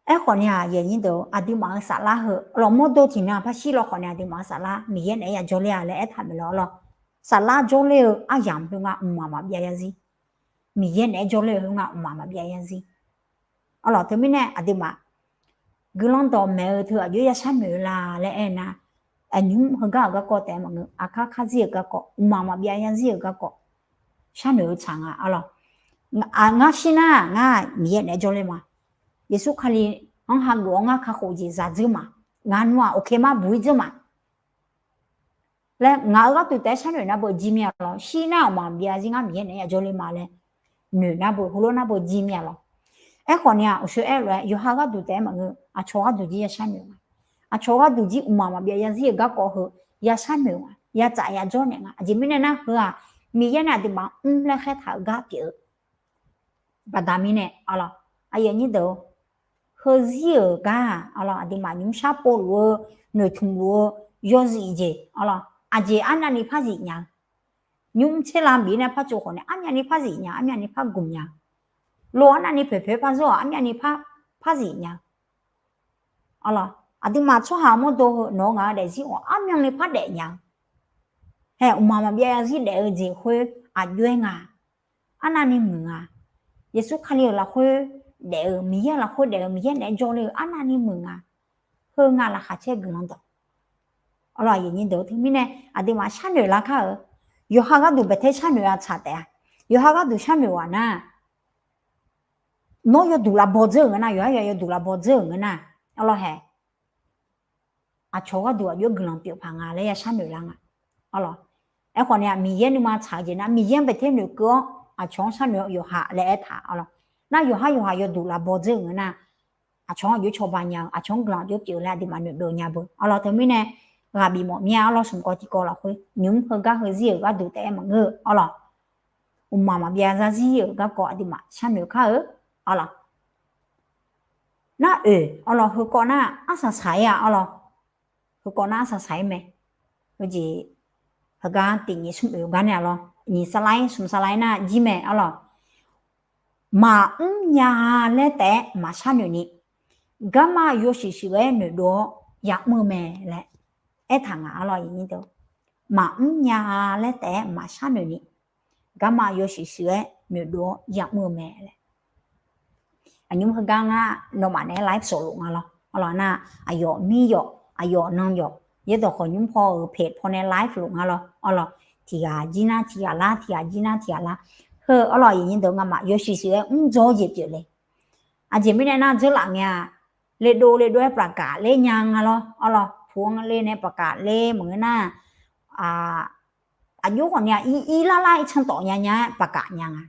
aerkhawf ni-aq, aqyuif aqnyir deuq-or, aqduimaf-euq saflar heu lawq, mawrdo tiqnan parshir lawkhawf ni aqduimaf-euq saflar Miqyaer naeq-aer ya jawrler-a laer aertaq maeq lawq, arlawq, saflar jawrler-eu aryamq heu nga uqmaq maqbyav yarzir, Miqyaer naeq-aer jawrler-eu heu nga uqmaq maqbyav yarzir, arlawq, teumirnae aqduimaf guiqlanq dawqmaeq-eu teu aqjox ya sharnoeq-eu la laer aernar, aqnymr heugar-euq garkawv taef-aer maqngeur, aqkar karzir-euq garkawv, uqmaq maqbyav yarzir-euq garkawv sharnoeq-eu tsaq nga, arlawq, ngar shir nar ngar Miqyaer naeq-aer jawrler ma, Yeqsur Kali-anr hageuf-awr ngar kakhof jeq zadzeur ma, ngaq nmr-aq โอเค mar buq-ir dzeur ma. laer ngaq-euq gharduq taef-aer sharnoeq nar beu jir mir-a lawr. Shir nar aqma byav zir ngar Miqyaer naeq-aer yajawr le ma laer noeq nar beu, heulof nar beu jir mir-a lawr. Aerkhawf ni-aq, uqshoe aer-eu lof-aer yawqha gharduq taef-aer maqngeur, aqcawq gharduq jir ya sharnoeq nga. Aqcawq gharduq jir mqmaq maqbyav yazir-euq garkawv heu ya sharnoeq nga, ya tsaf ya jawr naeq nga. Aqjeq mirnae nar heu-aq, Miqyaer nae aqduimaf mr laer khaertaq-euq gar pyeuf-eu baqda mirnae, arlawq, aqyuif aqnyir deuq-or, heuzir-euq gar-aq, arlawq, aqduimaf nymr sharpov luf-eu, noeqtmq luf-eu, yawzif jeq, arlawq, aqjeq arnavni par zif nya-eu, nymr tser lar bif nae par tsov khawf nae armyavni par zif nya, armyavni par gmq nya-eu, lo arnavni poeqpoeq par zawr-aq armyavni par, par zif nya-eu, arlawq, aqduimaf tsawrhaq mawrdo heu nawq-eu ngaq-eu daefzir khawf armyavni par daef nya-eu, hae, mqmaq maqbyav yazir daef-eu jeq khoer aqjox-aer nga. Arnavni muiq nga. Yeqsur Kali-euq lafkhoer daef-eu, Miqyaer-euq lafkhoer daef-eu, Miqyaer naeq-aer jawrle-eu arnavni muiq nga. Heu nga laqkhaq caer guiqlanq dawq. Arlawq, aqyuif aqnyir deuq, teumirnae aqduimaf sharnoeq lar kar-eu, yawqha gharduq baeqtaer sharnoeq-a tsaq taef-a. Yawqha gharduq sharnoeq ghaq nar, nawr yawduq lavbaw dzeur-euq ngeur nar, yawqha yawduq lavbaw dzeur-euq ngeur nar, arlawq hae, aqcawq gharduq aqjox guiqlanq pyeuf paq nga laer ya sharnoeq lar nga. Arlawq, aerkhawf ni-aq, Miqyaer nuima tsaq-eu jeq nar, Miqyaer-anr baeqtaer noeqkeuv-awr aqcawq-anr sharnoeq-awr yawqha laer aertaq, arlawq, nar yawqha yawqha yawduq lavbaw dzeur-euq ngeur nar, aqcawq-anr aqjox cawba nya-eu, aqcawq-anr guiqlanq aqjox pyeuf-eu laer aqduimaf noeqdov nya beu. Arlawq, teumirnae ghaq bif mawf mir-a, arlawq, smq kawv tiq kawv lafkhoer nymr heugar heuzir-euq gharduq taef-aer maqngeur-eu, arlawq, mqmaq maqbyav zarzir-euq garkawv aqduimaf sharnoeq kar-eu, arlawq. Nar oeq, arlawq, heukawv nar arsaq saq-ir-a, arlawq. Heukawv nar arsaq saq-ir mae. Heujeq heugar tiq nyiq smr oeq gar nae, arlawq, nyiq saqlaq-ir smq saqlaq-ir nar jir mae, arlawq. Maqmr nya-a laer taef-aer maqshar noeq ni, garma yawshuif shuif-aer noeqdov-awr yamr-eu mae laer aertaq nga, arlawq, aqyuif aqnyir deuq. Maqmr nya-a laer taef-aer maqshar noeq ni, garma yawshuif shuif-aer noeqdov-awr yamr-eu mae laer. Aqnymr heugar ngar nawmaf naeq-aer live sawfluf nga lawr, arlawq, nar aqyawf mir yawf, aqyawf nan yawf, yaerdawq khawqnymr paw-euq page paw nae live luf nga lawr, arlawq, tiq ghaq jir nar tiq ghaq lar, tiq ghaq jir nar tiq ghaq lar. Heu, arlawq, aqyuif aqnyir deuq, ngamaf yawshuif shuif-aer mrdzaw-eu jeq pyeuf le. Aqjeq mirnae nar dzeurlaf ngae-aq, ledov ledov-aer paqkaf ler nya nga lawr, arlawq, pu-anr ler nae paqkaf ler maqngeur nar, aqjox khawf ni-aq, ir ir lar lar ir can tawf nya nya-aer paqkaf nya nga.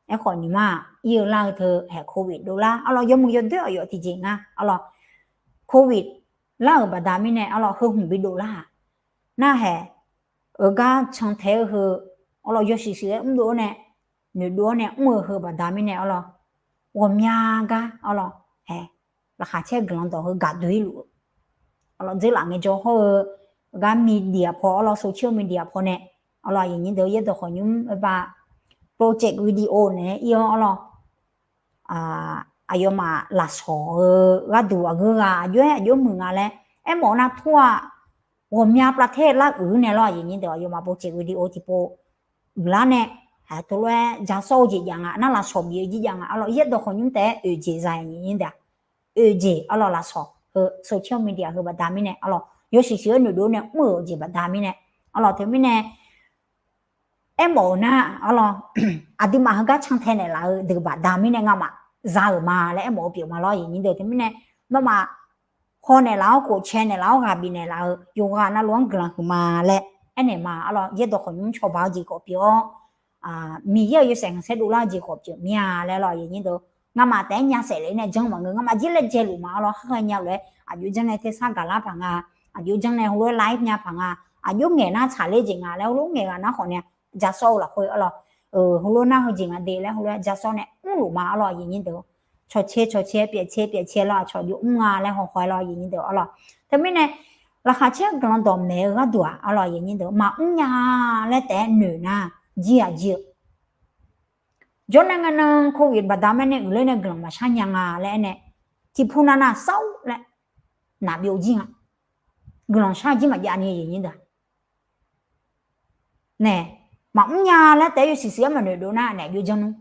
Aerkhawf nymq-aq, ir-eu lar-eu teu haeq covid dovlar, arlawq, yawmuiq yawdoer aqyawf tiqjeq nga, arlawq, covid lar-euq baqda mirnae, arlawq, heu hmq bi dovlar-aq, nar haeq, eugar cantae-eu heu, arlawq, yawshuif shuif-aer mrdov-awr nae, noeqdov-awr nae mr-eu heu baqda mirnae, arlawq, ghawqmya gar, arlawq, haeq, laqkhaq caer guiqlanq dawq heu gaqdoe-ir luf-eu, arlawq, dzeurlaf ngaejawr hawr-eu gar media paw, arlawq, social media paw nae, arlawq, aqyuif aqnyir deuq, yaerdawq khawqnymr-eu ba project video naeq-aer ir-awr, arlawq, aqyawfmaf lafsawq-eu gharduq aqgeu ghaq aqjox-aer aqjox muiq nga laer aermawf-eu nar tur-aq, ghawqmya plavtaer lar uiq-eu nae lawr, aqyuif aqnyir deuq, aqyawfmaf project video tiqpov uiqlar nae, haeq, teulof-aer jasawr-eu jeq jav nga, nar lafsawq bif-eu jir jav nga, arlawq, yaerdawq khawqnymr taef-aer oeq jeq za-iq aqyuif aqnyir deuq-aq, oeq jeq, arlawq, lafsawq heu social media heu baqda mirnae, arlawq, yawshuif shuif-aer noeqdov-awr nae mr-euq jeq baqda mirnae, arlawq, teumirnae aermawf-eu nar, arlawq, aqduimaf heugar cantae naeqlaf-eu deuq baqda mirnae ngamaf za-euq ma laer aermawf-eu pyeuf ma lawr, aqyuif aqnyir deuq, teumirnae nawmaf haw naeqlaf-awr, khof cae naeqlaf-awr, ghaq bif naeqlaf-eu yawqghaq navluf-anr guiqlanq huiqma laer aernaeq ma, arlawq, yaerdawq khawqnymr cawba-eu jeq khawf pyeuf-awr, Miqyaer-euq yawshaef khanqsaer dovlar-eu jeq khawf pyeuf mir-a laer, arlawq, aqyuif aqnyir deuq, ngamaf taef-aer nya saef le nae janr maqngeur, ngamaf jir laejae luf ma, arlawq, khar ghae nya lof-aer aqjox janr nae tersar gaqlar paq nga, aqjox janr nae heulof-aer live nya paq nga, aqjox ngaeq nar tsaqler jeq nga laer heulof ngaeq ghaq nar khawf nae jasawr-eu lafkhoer, arlawq, heulof nar heujeq nga de laer heulof-aer jasawr nae mrluf ma, arlawq, aqyuif aqnyir deuq, cawqcae cawqcae pyaeqcae pyaeqcae lawr, aqcawq aqjox mr nga laer hawkhaw-aer lawr, aqyuif aqnyir deuq, arlawq. Teumirnae laqkhaq caer guiqlanq dawqmaeq-eu gharduq-aq, arlawq, aqyuif aqnyir deuq, maqmr nya-a laer taef-aer noeq nar jir-aq jir-eu jawrnae ngae nan covid baqda mirnae uiqler nae guiqlanq maqshar nya nga laer aer nae, tiqpu navnav sar-ur laer naqbyov jir nga. Guiqlanq shar jir maqjav ni, aqyuif aqnyir deuq, nae, maqmr nya laer taef-aer yawshuif shuif-aer maqnoeq dov nar nae aqjox janr nmr,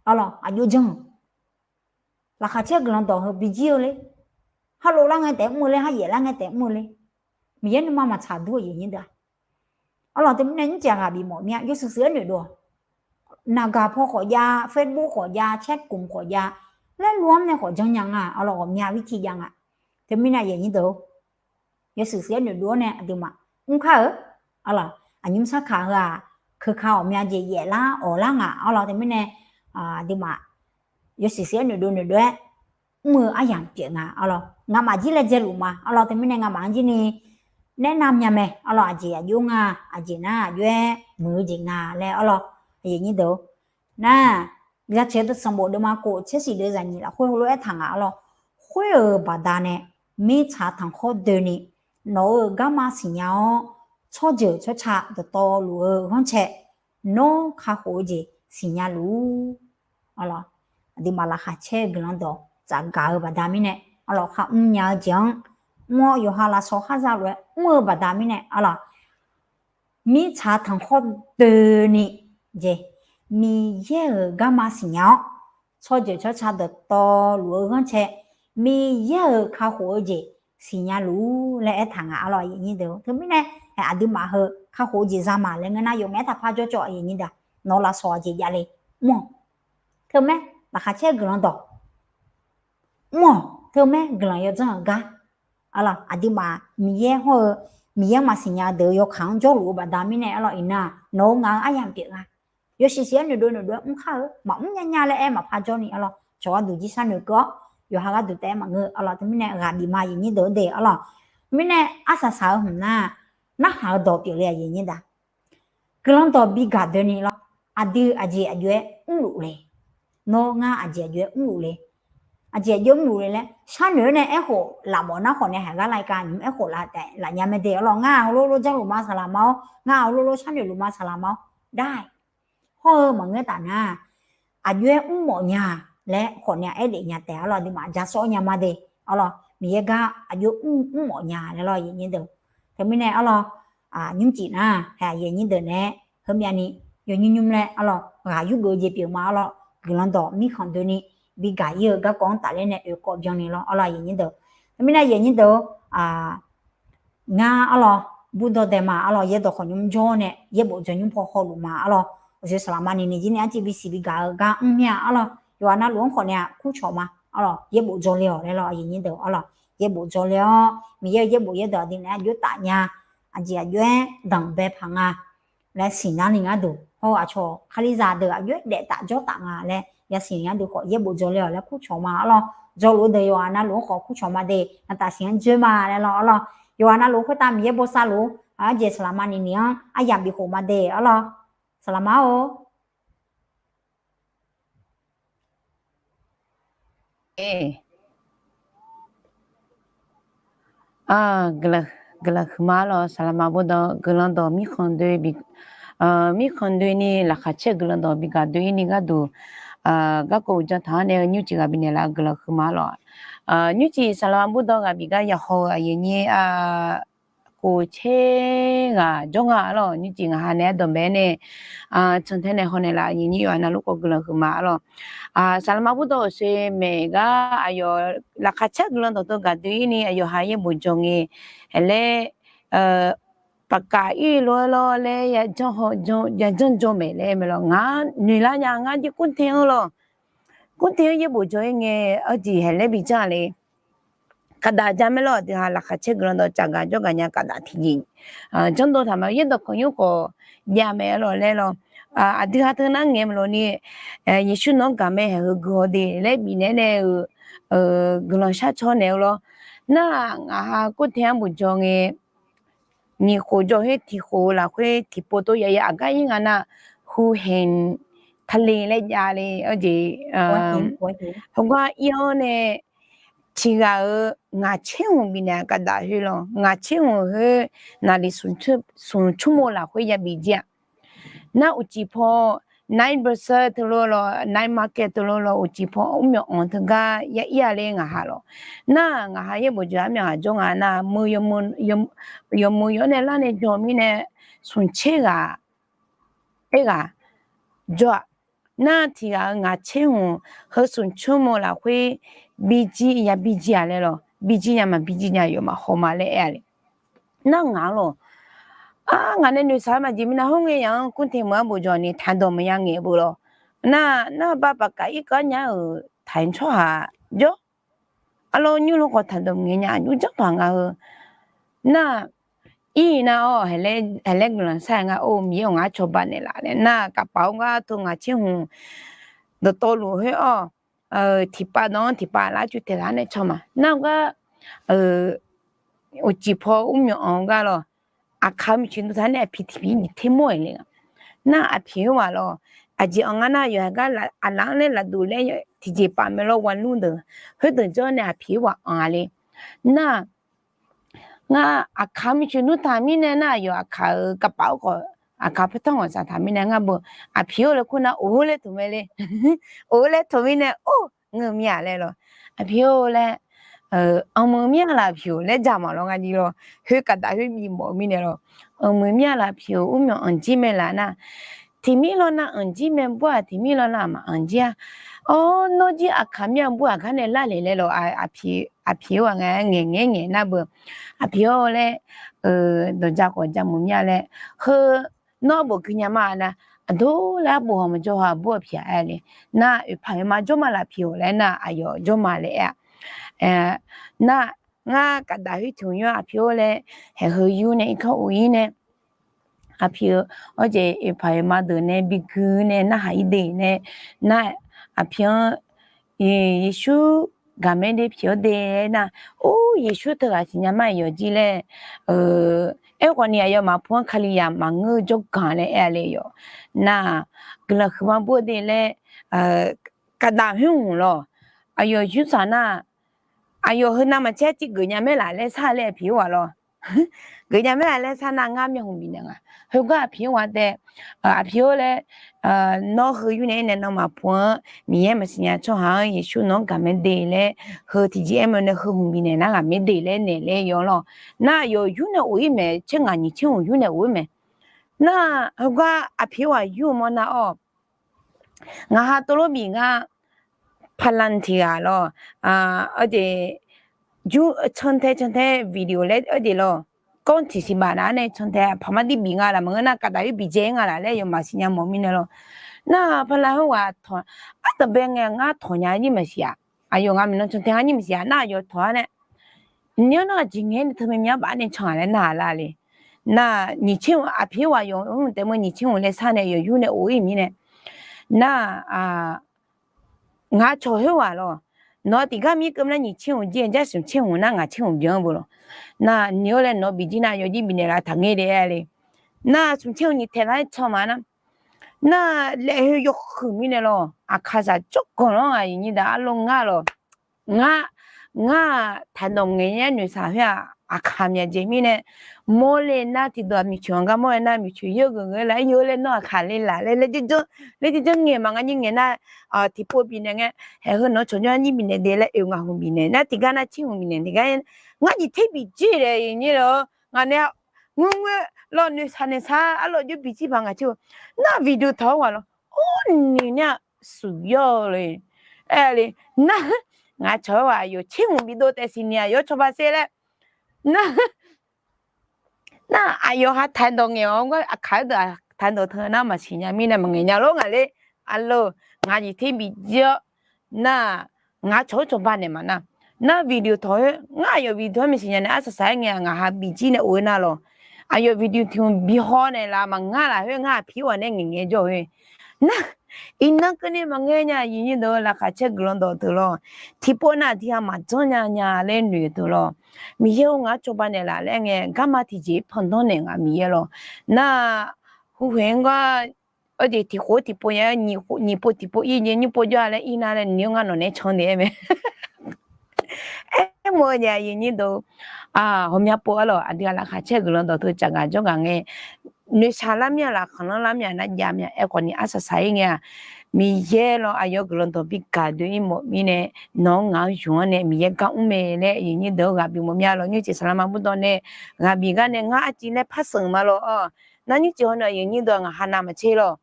arlawq, aqjox janr-eu laqkhaq caer guiqlanq dawq heu bijir-eu le. Harlov lar ngae taef-aer mr-eu le, haryaef lar ngae taef-aer mr-eu le. Miqyaer nuima maqtsaq dur-eu, aqyuif aqnyir deuq-aq, arlawq, teumirnae nymrcaf ghaq bif mawf mir-a, yawshuif shuif-aer noeqdov-awq, naqgaq paw khawf jav, Facebook khawf jav, chat gmq khawf jav, laer lov-anr nae khawf janr nya nga, arlawq, ghawqmya vir tiq jav nga. Teumirnae aqyuif aqnyir deuq-or, yawshuif shuif-aer noeqdov-awr nae aqduimaf mr kar-eu, arlawq, aqnymr sarkaq heu-aq, keuka ghawqmya jeq yaeflar awqlar ngaq, arlawq, teumirnae aqduimaf yawshuif shuif-aer noeqdov noeqdov-aer mr-eu aryamq pyeuf nga, arlawq, ngamaf jir laejae luf ma, arlawq, teumirnae ngamaf-anr jir ni naeq nar mya mae, arlawq, aqjeq aqjox nga, aqjeq nar aqjox-aer muiq-eu jeq nga laer, arlawq, aqyuif aqnyir deuq-or, nar, Gaqlaqceq sanqbof deuvma kof tser shif deuv zaqnyiq lafkhoer heulof-aer taq nga, arlawq, khoer-euq baqdanae mirtsaq tanqkhawr doeni nawq-euq garma siqnya-awr, tsawrjeuq tsawrca dawqtawvluf-eu ghanrcae nawr kakhof-eu jeq siqnya luf-ur, arlawq, aqduimaf laqkhaq caer-eu guiqlanq dawq tsafgaq-eu baqda mirnae, arlawq, kharmr nya-eu jeq-anr mr-awr yawqha lavshaw kharza lof-aer mr-eu baqda mirnae, arlawq, mirtsaq tanqkhawr doeni jeq, Miqyaer-euq garma siqnya-awr, tsawrjeuq tsawrca dawqtawvluf-eu ghanrcae Miqyaer-euq kakhof-eu jeq siqnya luf-ur laer aertaq nga, arlawq, aqyuif aqnyir deuq-or, teumirnae aqduimaf heu kakhof-eu jeq za ma laer ngeur nar, yawf ngaef-aer taqpar jawrcawv, aqyuif aqnyir deuq, nawq-eu lavshaw aqjeq javle mr-awq, teumae, laqkhaq caer-eu guiqlanq dawq mr-awq, teumae guiqlanq yawdzanr-euq gar, arlawq, aqduimaf Miqyaer hawr-eu, Miqyaer-anr maqsiq nya-eu deuq-eu yawkaq-anr jawrluf-eu baqda mirnae, arlawq, iqnan nawq-eu ngaq-eu aryamq pyeuf nga. Yawshuif shuif-aer noeqdov noeqdov-aer mr kar-eu, maqmr nya nya laer aer maqpar jawr ni, arlawq, cawq gharduq jirsar noeqkeuv-awr yawqha gharduq taef-aer maqngeur, arlawq, teumirnae ghaq bif ma, aqyuif aqnyir deuq-or de, arlawq, mirnae arsaq saq-eu hmq nar, narhaq-eu dawq pyeufle, aqyuif aqnyir deuq, guiqlanq dawq bi gaq doeni lawr, aqdui aqjeq aqjox-aer mrluf le, nawr ngar aqjeq aqjox-aer mrluf le, aqjeq aqjox mrluf le laer sharnoeq-awr nae aerkhof laf mawf nar khawf nae haiq gar lav-ir ka nymr aerkhof laf taef laf nya mae de, arlawq, ngar-aq heulof lof janrluf ma saqlaq ma-awr, ngar-aq heulof lof sharnoeq luf ma saqlaq ma-awr, dar hawr-eu maqngeur taf nar, aqjox-aer mrmawf nya laer khawf nae aerdaef nya taef, arlawq, aqduimaf ja sawr nya ma de, arlawq, Miqyaer gar aqjox mrmawf nya laer, arlawq, aqyuif aqnyir deuq, teumirnae, arlawq, nymrcif nar, aqyuif aqnyir deuq naeq-aer heumyav ni yawnymr nymr laer, arlawq, ghaq yurgeuf-eu jeq pyeuf ma, arlawq, guiqlanq dawq mirkhanq doeni bi gaq-ir-eu garkawv-anr tafler nae oekawv byanni lawr, arlawq, aqyuif aqnyir deuq, teumirnae aqyuif aqnyir deuq-or, ngar, arlawq, burdawr dae ma, arlawq, yaerdawq khawf nymr jawr nae yaerbof dzaw nymr paw hawluf ma, arlawq, uqshoe saqlaq ma ni ni jir nae arciv bisiq bi gaq-eu gar mr mir-a, arlawq, yawqha navluf-anr khawf nae-aq kurcawq ma, arlawq, yaerbof dzaw le-awq laer, arlawq, aqyuif aqnyir deuq, arlawq, yaerbof dzaw le-awr Miqyaer-eu yaerbof yaerdawq aqdui naeq-aer jov taf nya, aqjeq aqjox-aer danqbae paq nga laer siqnya ni gharduq, hawr aqcawq Kalizaq deuq aqjox-aer daef taf jawr taf nga laer yasiq gharduq khawf yaerbof dzaw le-awq laer kurcawq ma, arlawq, jawrluf-eu deuq yawqha navluf-anr khawf kurcawq ma de, naqtaf siq-anr dzoer ma laer lawr, arlawq, yawqha navluf khoertav Miqyaer bosav luf-ur, aqjeq saqlaq ma ni ni-anr aryamq bifkhof ma de, arlawq, saqlaq ma-or. Guiqlanq huiqma lawr, saqlaq ma burdawr, guiqlanq dawq mirkhanq doe bi, mirkhanq doeni laqkhaq caer guiqlanq dawq bi gaq doe-ir ni gharduq, garkawv uqdzan taq-anr nae nymrcif ghaq bifnaeq laf-eu guiqlanq huiqma lawr. Nymrcif saqlaq ma burdawr ghaq bif gar yahaw-eu aqyuif aqnyir khof caer ghaq jawr nga, arlawq, nymrcif ngaq ha naeq-aer dawqbae nae, cantae nae hawnaeq laf aqyuif aqnyir yawqha navluf khawf guiqlanq huiqma, arlawq. Saqlaq ma burdawr uqshoe maeq gar aqyawf laqkhaq caer guiqlanq dawq teu gaq doe-ir ni aqyawf ha yaerbof dzaw ngae, haiq laer, paqkaq ir lof-aer lawr laer yajanr jawr maeq laer mae lawr, ngar noeqlar nya, ngar jir kurtae-anr lawr, kurtae-anr yaerbof dzaw-ir ngae, arjeq haiq laer bi janr-a le. Kaqdaq ja mae lawr, aqdui ha laqkhaq caer guiqlanq dawq tsafgaq jawrgaq nya kaqdaq tiqjeq janrdov taq ma, yaerdawq khawf nymr khawf jav mae lawr laer lawr. Aqdui ha teu nar ngaeq maqlof ni, Yeqsur nawq-anr gaq mae haeq heu gui-awr de laer bifnaeq nae-euq guiqlanq shar caw naeq-eu lawr. Nar-aq ngaq ha kurtae-anr bof dzaw ngae, nyiq khof jawr khoer tiq khof-eu lafkhoer tiqpov tov ya ya aqgar ir nga nar, hu haeq taqle laer jav le, arjeq heugar ir-awr nae tiqghaq-euq ngaq tser hmq bifnaeq-a kaqdaq khoer lawr, ngaq tser hmq khoer naqli smq tsmr-eu lafkhoer ya bif jir-a. Nar uqcif paw night bazaar teulof lawr, night market teulof lawr, uqcif paw mr myawq anq teugar ya ir-a le ngaq ha lawr. Nar ngaq ha yaerbof dzaw-aer armyawf ghaq jawr nga nar, yawmuiq yawr nae lar nae jawr mirnae smq tser ghaq, aer ghaq jawr-aq. Nar tiqghaq-euq ngaq tser hmq heu smq tsmr-eu lafkhoer bi jir ya bi jir-a laer lawr, bi jir nya maqbi jir nya yawf maqhaw ma laer aer-a le. Nar ngaq-anr lawr, ar, ngaq nae noeqshaq-eu maqjeq mirnae hawr ngae yaq-anr kurtae meuq-anr bof dzaw ni taqdawq maqya ngaeq beu lawr. Nar, nar bar paqkaq irkeuv-anr nya-euq taq-eu tsawrhaq jawr. Arlawr nymr lawr khawf taqdawq ngaeq nya, aqjox janr paq nga heu. Nar, ir nar-awr, haiq laer guiqlanq shar-aer ngar, or, Miqyaer-euq ngar cawba naeqlaf laer nar, kaqpaf-awr ngar teu ngaq tser hmq dawqtawvluf khoer-awr, tiqpav dawq-anr tiqpav lar cuf taeqlaf nae can ma. Nar-eu gar, uqcif paw mrmyawf anq-eu gar lawq, aqkaq miqcoeq dmqtaq nae aqpiq tiqpiq nyiq ter mawr-aeq le nga. Nar aqpiq-eu ghaq lawq, aqjeq anq ngar nar yawqha gar aqlaf-anr laer lafduq laer tiqjeq paf mae lawr, wa lmr deuq khoerdeuq jawr nae aqpiq-eu ghaq anq-a le. Nar ngar aqkaq miqcoeq dmqtaq mirnae nar, aqyawf aqkaq-euq kaqpaf-awr khawf, aqkaq paertanr ghawqshaq taq mirnae ngar beu, aqpiq-or laer kur nar, or laer tmq mae le. Or laer tmq mirnae, or, ngeur mir-a laer lawq. Aqpiq-or laer, anqmuiq mir-a laf aqpiq-or laer ja maqlawr ngar jir lawr. Khoer kaqdaq khoer bimawf-eu mirnae lawr. Anqmuiq mir-a laf aqpiq-or, mrmyawf anq jir mae laf nar, tiqmir lawr nar anq jir mae, bur-aq tiqmir lawr nar maq anq jir-a. Or, nawr jir aqkaq mir-a bur-aq gar nae lar le laer lawq. Aqpiq-or ghaq ngae ngaeq ngaeq ngaeq nar beu, aqpiq-or laer, dawqja khawf ja muiq mir-a laer, heu, nawr bof gui nya ma nar, aqdor laer arbof hawq maqjawr ha bur-aq piq-a aer le. Nar oeqpaq oeqma jawr ma laf aqpiq-or laer nar, aqyawf jawr ma laer aer-a. Nar, ngar kaqdaq khoer tiq hmq yawr aqpiq-or laer, haeq heu yur nae irkanr of-ir nae, aqpiq-eu, awr jeq oeqpaq oeqma deuq nae bigui nae narhaq-ir de nae, nar, aqpiq-anr, Yeqsur gaqmaer de pyeuf-awr de aer nar, or, Yeqsur teughaq siqnya ma-iq yawq jir laer, aerkhawf ni aqyawfmaf pu-anr Kalizaq maqngeur-eu jawrganq laer aer-a le yawq. Nar, guiqlanq huiqma bur-eu de laer, kaqdaq khoer hmq lawq, aqyawf yurtsaq nar, aqyawf heu navmaqtser arciv geuf nya maer laf laer shar laer aqpiq-or ghaq lawr. Geuf nya maer laf laer shar nar ngar myav hmq bifnaeq nga. Heugar aqpiq-or ghaq tae, aqpiq-or laer, nawr heu yur nae aernaeq nawmaf pu-anr Miqyaer maqsiq nya tsawrhaq-anr Yeqsur nawq-anr gaqmaer de laer, heu tiqjeq aer mae nae heu hmq bifnaeq nar ghaqmaer de laer naeq laer yawr lawr. Nar aqyawf yur nae of-ir mae, tser ngaq nyiq tser hmq yur nae of-ir mae. Nar heugar aqpiq-or ghaq yur-eu mawr nar-awr, ngaq ha tov lof bif ngar, paqlanq tiq ghaq lawr, aqjeq, jur cantae cantae video laer arjeq lawr, kawr tiq siq baf nar nae cantae paqmar dir bif nga laf maqngeur nar, kaqdaq-ir bif dzae nga laf laer yawmaf siqnya mawf mirnae lawr. Nar paqlanq heughaq tawq, ardanqbae ngae ngar tawq nya nyir maqsiq-aq, aqyawf ngaq maeqnan cantae ngar nyir maqsiq-aq nar aqyawf tawq-ar nae, nymr nar aqjeq ngae nae teumae mya baf nae can-aq laer nar-aq lar le. Nar nyiq tser hmq aqpiq-or ghaq yawf mr taef mae nyiq tser hmq laer shar nae yawf yur nae of-ir mirnae, nar, ngaq cawq khoerghaq lawr, nawq tiqgar mir keuvlar nyiq tser hmq jir-aer jar smq tser hmq nar ngaq tser hmq byan-anr beu lawr. Nar nymr-or laer nawq bif jir nar yawjir bifnaeq laf taqngae de aer le. Nar smq tser hmq nyiq taeq lar-aer can ma nar, nar laeq heu yawhuiq mirnae lawr, aqkaqzaq jawrganq lanr-aq iqnyir daq arlawr ngar lawr. Ngar, ngar-aq taqdawq ngaeq-aer noeqshaq khoer-aq, aqkaq myaq jeq mirnae, mawrle nar tiqdawq miqcoeq-anr gar mawr-aer nar miqcoeq yawr geuf geuf-aer laf-aer yawr laer nawr aqkaq le laf laer laer janr janr ngaeq maqnga nyir ngaeq nar, tiqpov bifnaeq ngae, haeq heu nawq cawqjawr nyir bifnaeq de laer oe ngaq hmq bifnaeq nar tiqgar nar tser hmq bifnaeq tiqgar, ngar nyiq ter bif jir laer iqnyir lawr ngaq nae, ngeur ngeur lawr noeqshaq naeqshaq arlawr jawr bif jir paq ngaq tser-eu, nar video tawq-awr ghaq lawr, or, noeq nar-aq suq yawr le, aer le, nar, ngaq cawq-awr ghaq yawf tser hmq bidov taef siqni-aq yawr cawba ser laer, nar nar aqyawf ha taqdawq ngaeq-awr gar aqkaq-aer deuq taqdawq teu nar maqsiq nya mirnae maqngaeq nya lor ngaq le, arlawr, ngaq nyiq ter bif jir-awr, nar, ngaq cawq-awr cawba naeq maqnar, nar video tawq-aer ngar aqyawf video-anr maqsiq nya nae arsaq saq-aer ngae-aq ngaq ha bif jir nae of-aer nar lawr, aqyawf video tiq hmq bi haw naeq laf maqngar laf khoer ngar aqpiq-or ghaq nae ngaeq ngae jawr-eu, nar, iqnan keuvni maqngae nya iqnyir deuq-eu laqkhaq caer guiqlanq dawq teu lawr, tiqpov nar aqdui ha maqjanr nya nya laer noeq teu lawr, Miqyaer-or ngaq-anr cawba naeq laf laer ngae garma tiqjeq pandanr naeq ngaq Miqyaer lawr, nar, hukhoeq-anr gar, arjeq tiqkhof tiqpov ya, nyiq pov tiqpov ir nyiq pov jawr-a laer ir nar laer noeq-awr ngar nawq naeq-aer can naeq-aer mae. Aermawf-eu jeq aqyuif nyir deuq, ghawqmya pov arlawr aqdui-aq laqkhaq caer guiqlanq dawq teu caqgaq jawrgaq ngae, noeqshaq lar mir-a laqkhanq lanr lar mir-a nar jav mir-a aerkhawf ni arsaq saq-ir ngae-aq, Miqyaer lawr aqyawf guiqlanq dawq bi gaq doe-ir mawf mirnae, nawq-anr ngaq-anr yawq-anr nae Miqyaer gar mr mae laer aqyuif nyir deuq-eu ghaq bimawf mir-a lawr nymrcif saqlaqma burdawv nae, ghaq bif gar nae ngar arciv laer par sanq ma lawr-awr, nar nymrcif haw nae aqyuif nyir deuq-aq ngaq ha navmaqtser lawr,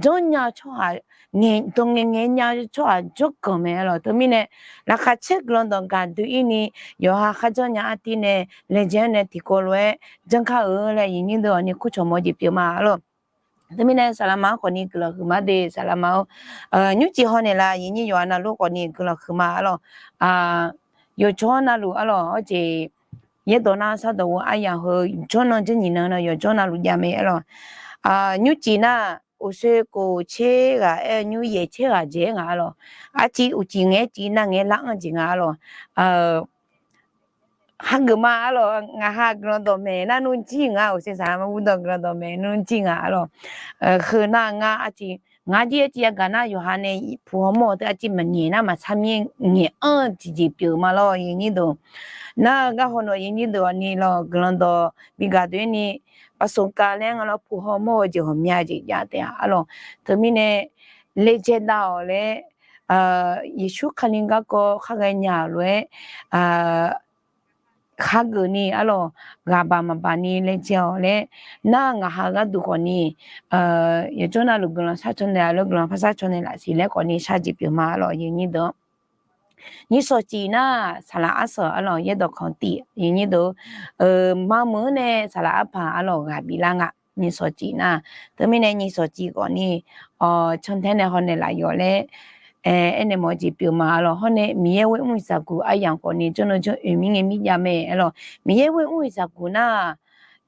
janrnya-eu tsawrhaq, ngaeq dawq ngaeq ngaeq nya-eu tsawrhaq jawrganq mae lawr teumirnae, laqkhaq caer guiqlanq dawq gaq doe-ir ni, yawqha kharjanr nya artiv nae, laejae-anr nae tiqkawv lof-aer janrkar-eu laer aqyuif nyir deuq-awq ni kurcawq mawf-eu jeq pyeuf ma arlawr. Teumirnae saqlaqma-anr khawf ni guiqlanq huiqma de saqlaqma-or, nymrcif haw naeqlaf aqyuif nyir yawqha navluf khawf ni guiqlanq huiqma arlawr. Yawqjawr navluf arlawr, arjeq Yaerdawq nar sardawq ghof aryamq heu jawrnan janr nyiq nan na yawqjawr navluf jav mae aerlawq. Nymrcif nar, uqsoe kof tser ghaq aer-eu nymr yaeq tser ghaq dzaeq-aer ngaq aerlawq. Arciv uqcif ngaeq-aer cif nar ngaeq-aer lar anr jeq nga aerlawq. Hageuf ma aerlawq, ngaq ha guiqlanq dawqmaeq nar nmr jir nga, uqsoe saqlaq maqbur dawq guiqlanq dawqmaeq nmr jir nga aerlawq. Heu nar ngar arciv, ngar jir arciv yagaq nar yawqha nae puq hawmawr-eu teu arciv maqnyaeq nar maqsar mir ngaeq anr-eu tiqjeq pyeuf ma lawr, aqyuif aqnyir deuq. Nar-eu gar hawnaeq aqyuif aqnyir deuq-awq ni lawr, guiqlanq dawq bi gaq doer ni, ประสบการณ์ laer nga lawr, puq hawmawr-eu jeq ghawqmya jeq jav taef-a aerlawq. Teumirnae laejae dav-awq laer, Yeqsur Kali garkawv khar ghaenya-euq lof-aer, hageuf ni aerlawq, ghaqbaq maqbaq ni laejae-awq laer, nar ngaq ha gharduq khawf ni, yawqjawr navluf guiqlanq sharcaw naeq-a lof, guiqlanq par sharcaw naeq laf siq laer khawf ni shar jeq pyeuf ma aerlawq, aqyuif aqnyir deuq. Nyiq shawq cif nar saqlaq arsaq aerlawq, yaerdawq kanq tif, aqyuif aqnyir deuq. Mameuq-anr nae saqlaq arpaq aerlawq ghaq biflar nga, nyiq shawq cif nar. Teumirnae nyiq shawq cif khawf ni, cantae nae hawnaeq laf yawq laer aernaeq mawf-eu jeq pyeuf ma aerlawq. Hawr nae Miqyaer ghoer mr-iq zaqguq aryamq khawf ni jawrnan janr oeq mirngae mir jav mae aerlawq. Miqyaer ghoer mr-iq zaqguq nar,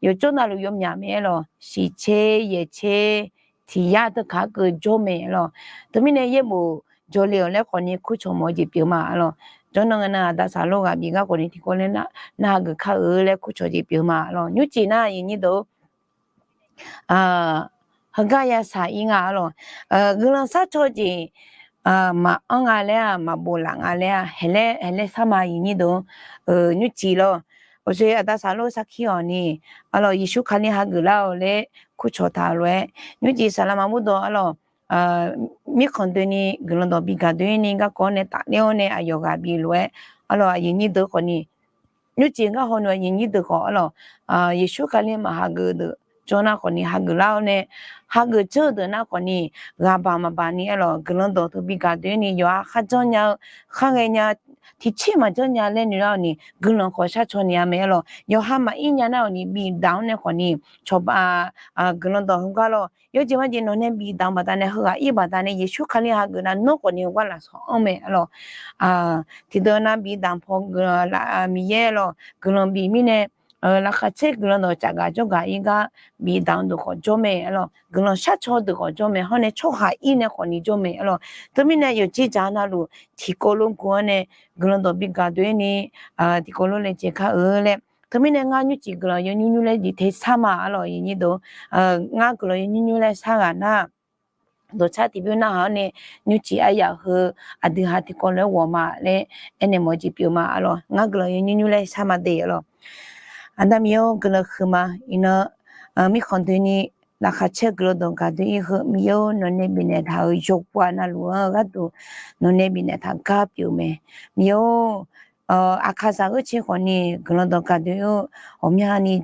yawqjawr navluf yawmyaq mae aerlawq. Shiq tser yaeq tser tiq yar teu kaq-aer keuv jawr mae aerlawq. Teumirnae yaerbof jawrle-awq laer khawf ni kurcawq mawf-eu jeq pyeuf ma aerlawq. Jawrnan ngae nar aqda saqlor ghaq bif gar khawf ni tiqkawv laer nar hageuf kar-eu laer kurcawq jeq pyeuf ma aerlawq. Nymrcif nar aqyuif aqnyir deuq, heugar yasaq-ir nga aerlawq. Guiqlanq sharcaw jeq maqanr nga laer-aq, maqbof laf nga laer-aq, haeq laer, haeq laer shar ma aqyuif aqnyir deuq. Nymrcif lawr, uqshoe aqda saqlor sarkir-awq ni, aerlawq, Yeqsur Kali hageuf lar-awq laer kurcawq taq-eu lof-aer, nymrcif saqlaq maqbur dawq aerlawq, mirkhanq doeni guiqlanq dawq bi gaq doer ni garkawv-anr nae tafler-awr nae aqyawf ghaq bif lof-aer, aerlawq, aqyuif aqnyir deuq khawf ni nymrcif ngar hawnaeq aqyuif aqnyir deuq khawf aerlawq, Yeqsur Kali maqhageuf deuq jawr nar khawf ni hageuf lar-awr nae, hageuf jawr-eu deuq nar khawf ni, ghaqbaq maqbaq ni aerlawq, guiqlanq dawq teu bi gaq doer ni yawqha kharjanr nya-eu, khar ghaenya, tiqcir maqjanr nya laer noeq lar-awq ni guiqlanq khawf sharcaw ni-a mae aerlawq. Yawqha maqir nya nar-awq ni bifdaq-anr nae khawf ni, cawba, guiqlanq dawq heugar lawr, yawjeq majeq nawq nae bifdaq-eu baqdanae heughaq ir baqdanae Yeqsur Kali hageuf nar nawr khawf ni heugar lafsawq anr mae aerlawq. Tiqdeuq nav bifdaq paw Miqyaer lawr guiqlanq bif mirnae, laqkhaq caer guiqlanq dawq cafgaq jawrgaq ir gar bifdaq-eu deuq khawf jawr mae aerlawq. Guiqlanq sharcaw deuq khawf jawr mae, hawr nae tsawrhaq ir nae khawf ni jawr mae aerlawq. Teumirnae yawqjeq jaq navluf tiqkawv lof guv-anr nae guiqlanq dawq bi gaq doer ni, tiqkawv lof laejae kar-eu laer. Teumirnae ngar nymrcif guiqlanq yawnymr nymr laer diqte shar ma aerlawq, aqyuif aqnyir deuq. Ngar guiqlanq yawnymr nymr laer shar ghaq nar, dawqtsar tiqbymr narhaq-anr nae nymrcif aryaq heu aqdui ha tiqkawv lof-aer ghawq ma laer aernaeq mawf-eu jeq pyeuf ma aerlawq. Ngar guiqlanq yawnymr nymr laer shar ma de aerlawq. Aqda Miqyaer-or, guiqlanq huiqma. Iqnan mirkhanq doeni laqkhaq caer guiqlanq dawq gaq doer-ir heu Miqyaer-or, nawq nae bifnaeq taq-euq yawqghaq navluf-anr gharduq nawq nae bifnaeq taq gar pyeuf mae. Miqyaer-or, aqkaqzaq gheurcae khawf ni guiqlanq dawq gaq doer-ir-eu ghawqmyani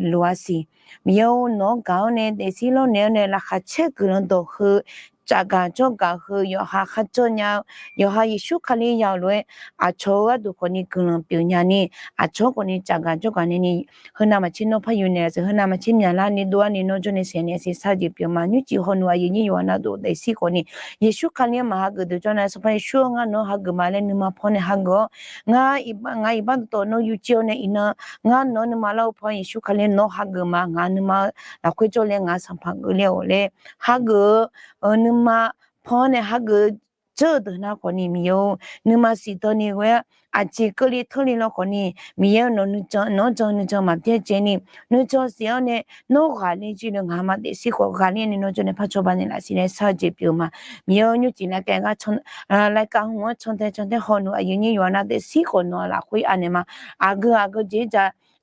loq-a siq. Miqyaer-or, nawq-anr gaq-awr nae daefzir lawrnaeq-awr nae laqkhaq caer guiqlanq dawq heu, tsafgaq jawrgaq heu yawqha kharjawr nya-eu, yawqha Yeqsur Kali ya-euq lof-aer aqcawq-eu gharduq khawf ni guiqlanq pyeuf nya ni, aqcawq-anr khawf ni tsafgaq jawrgaq nae ni, heunav maqtser nawr par yuf naeq-a siq, heunav maqtser myaqlar ni dov-ar ni nawr jawr nae saeq naeq siq shar jeq pyeuf ma. Nymrcif hawnaeq aqyuif aqnyir yawqha navluf daefzir khawf ni Yeqsur Kali-anr maqhageuf deuq jawr nar Sanqpaq Yeqsur-or, ngar nawq-anr hageuf ma laer nuima paw nae hageuf-awr, ngar iqbax dawqtawv nawr yur jir-awr nae iqnan ngar nawq-anr nuima lar-eu paw Yeqsur Kali nawq hageuf ma, ngaq nuima lafkhoer jawrle ngaq Sanqpaq geufle-awq laer hageuf-eu nuima paw-anr nae hageuf jawr-eu deuq nar khawf ni Miqyaer-or, nuima siqdawq ni ghoe-aer aqjeq keuvle teurle law khawf ni Miqyaer-or, nawq-anr jan nuijan maqbyaerdzae ni nuijan siq-awr nae nawr ghaqler jir le ngaq ma daefzir khawf ghaqler ni nawr jawr nae par cawba naeqlaf siq laer shar-eu jeq pyeuf ma. Miqyaer-or, nymrcif laqkav gar laqkav hmq-anr cantae cantae hawnaeq aqyuif aqnyir yawqha navluf daefzir khawf nawq-anr lafkhoer anaeq ma. Aqgeu aqgeu dzer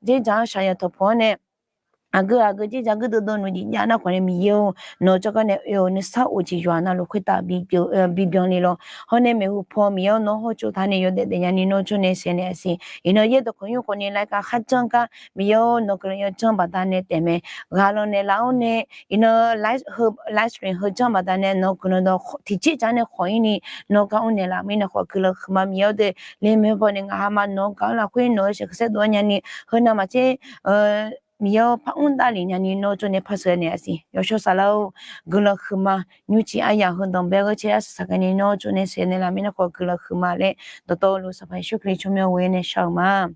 dzaq-anr shaqyaq tawqpawq-anr nae aqgeu aqgeu dzer dzaq geur dovdov nawq jeq jav nar khawf nae Miqyaer-or, nawq jawrgar nae oe-awr nuisar of jeq yawqha navluf khoertav bibyan le law. Hawr nae maeqhu paw Miqyaer-or, nawr hawtsov taq nae yawdaef daefnya ni nawr jawr nae saeq naeq-a siq. Iqnan yaerdawq kawq nymr khawf ni laqkav kharjan gar Miqyaer-or, nawq guiqlanq yawjanr baqdanae taef mae. Ghaq lanq naeqlaf-awr nae iqnan live stream heu janr baqdanae nawq guiqlanq dawq tiqjeq jaq nae khawq-ir ni nawq gar mr naeqlaf mirnae khawf guiqlanq huiqma. Miqyaer-or, deuq le maeq paw nae ngaq ha ma nawq gaq-anr lafkhoer nawq-eu sheuqkhaer saerdov-aer nya ni heunav maqtser Miqyaer-or, par mr davlef nya ni nawr jawr nae par sheuqnaeq-a siq. Yawshawr Saflar-or, guiqlanq huiqma. Nymrcif aryaq heu danqbae gheurcae arsaq saqkae ni nawr jawr nae sheuqnaeq laf mirnae khawf guiqlanq huiqma laer dawqtawvluf Sanqpaq Yeqsur Kali tsawrmyanr ghoe nae shar-euq ma.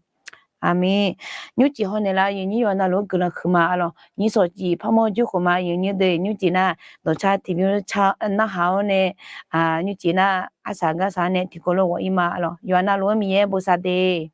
Aqmeq. Nymrcif haw naeqlaf-eu aqyuif aqnyir yawqha navluf-anr guiqlanq huiqma lawq. Nyir sawqcif parmawr jawrkhof ma aqyuif aqnyir deuq nymrcif nar dawqcar tiqbymr car narhaq-awr nae, nymrcif nar arsaq garsaq nae tiqkawv lof ghawq-ir ma lawq. Yawqha navluf-anr Miqyaer bosav de.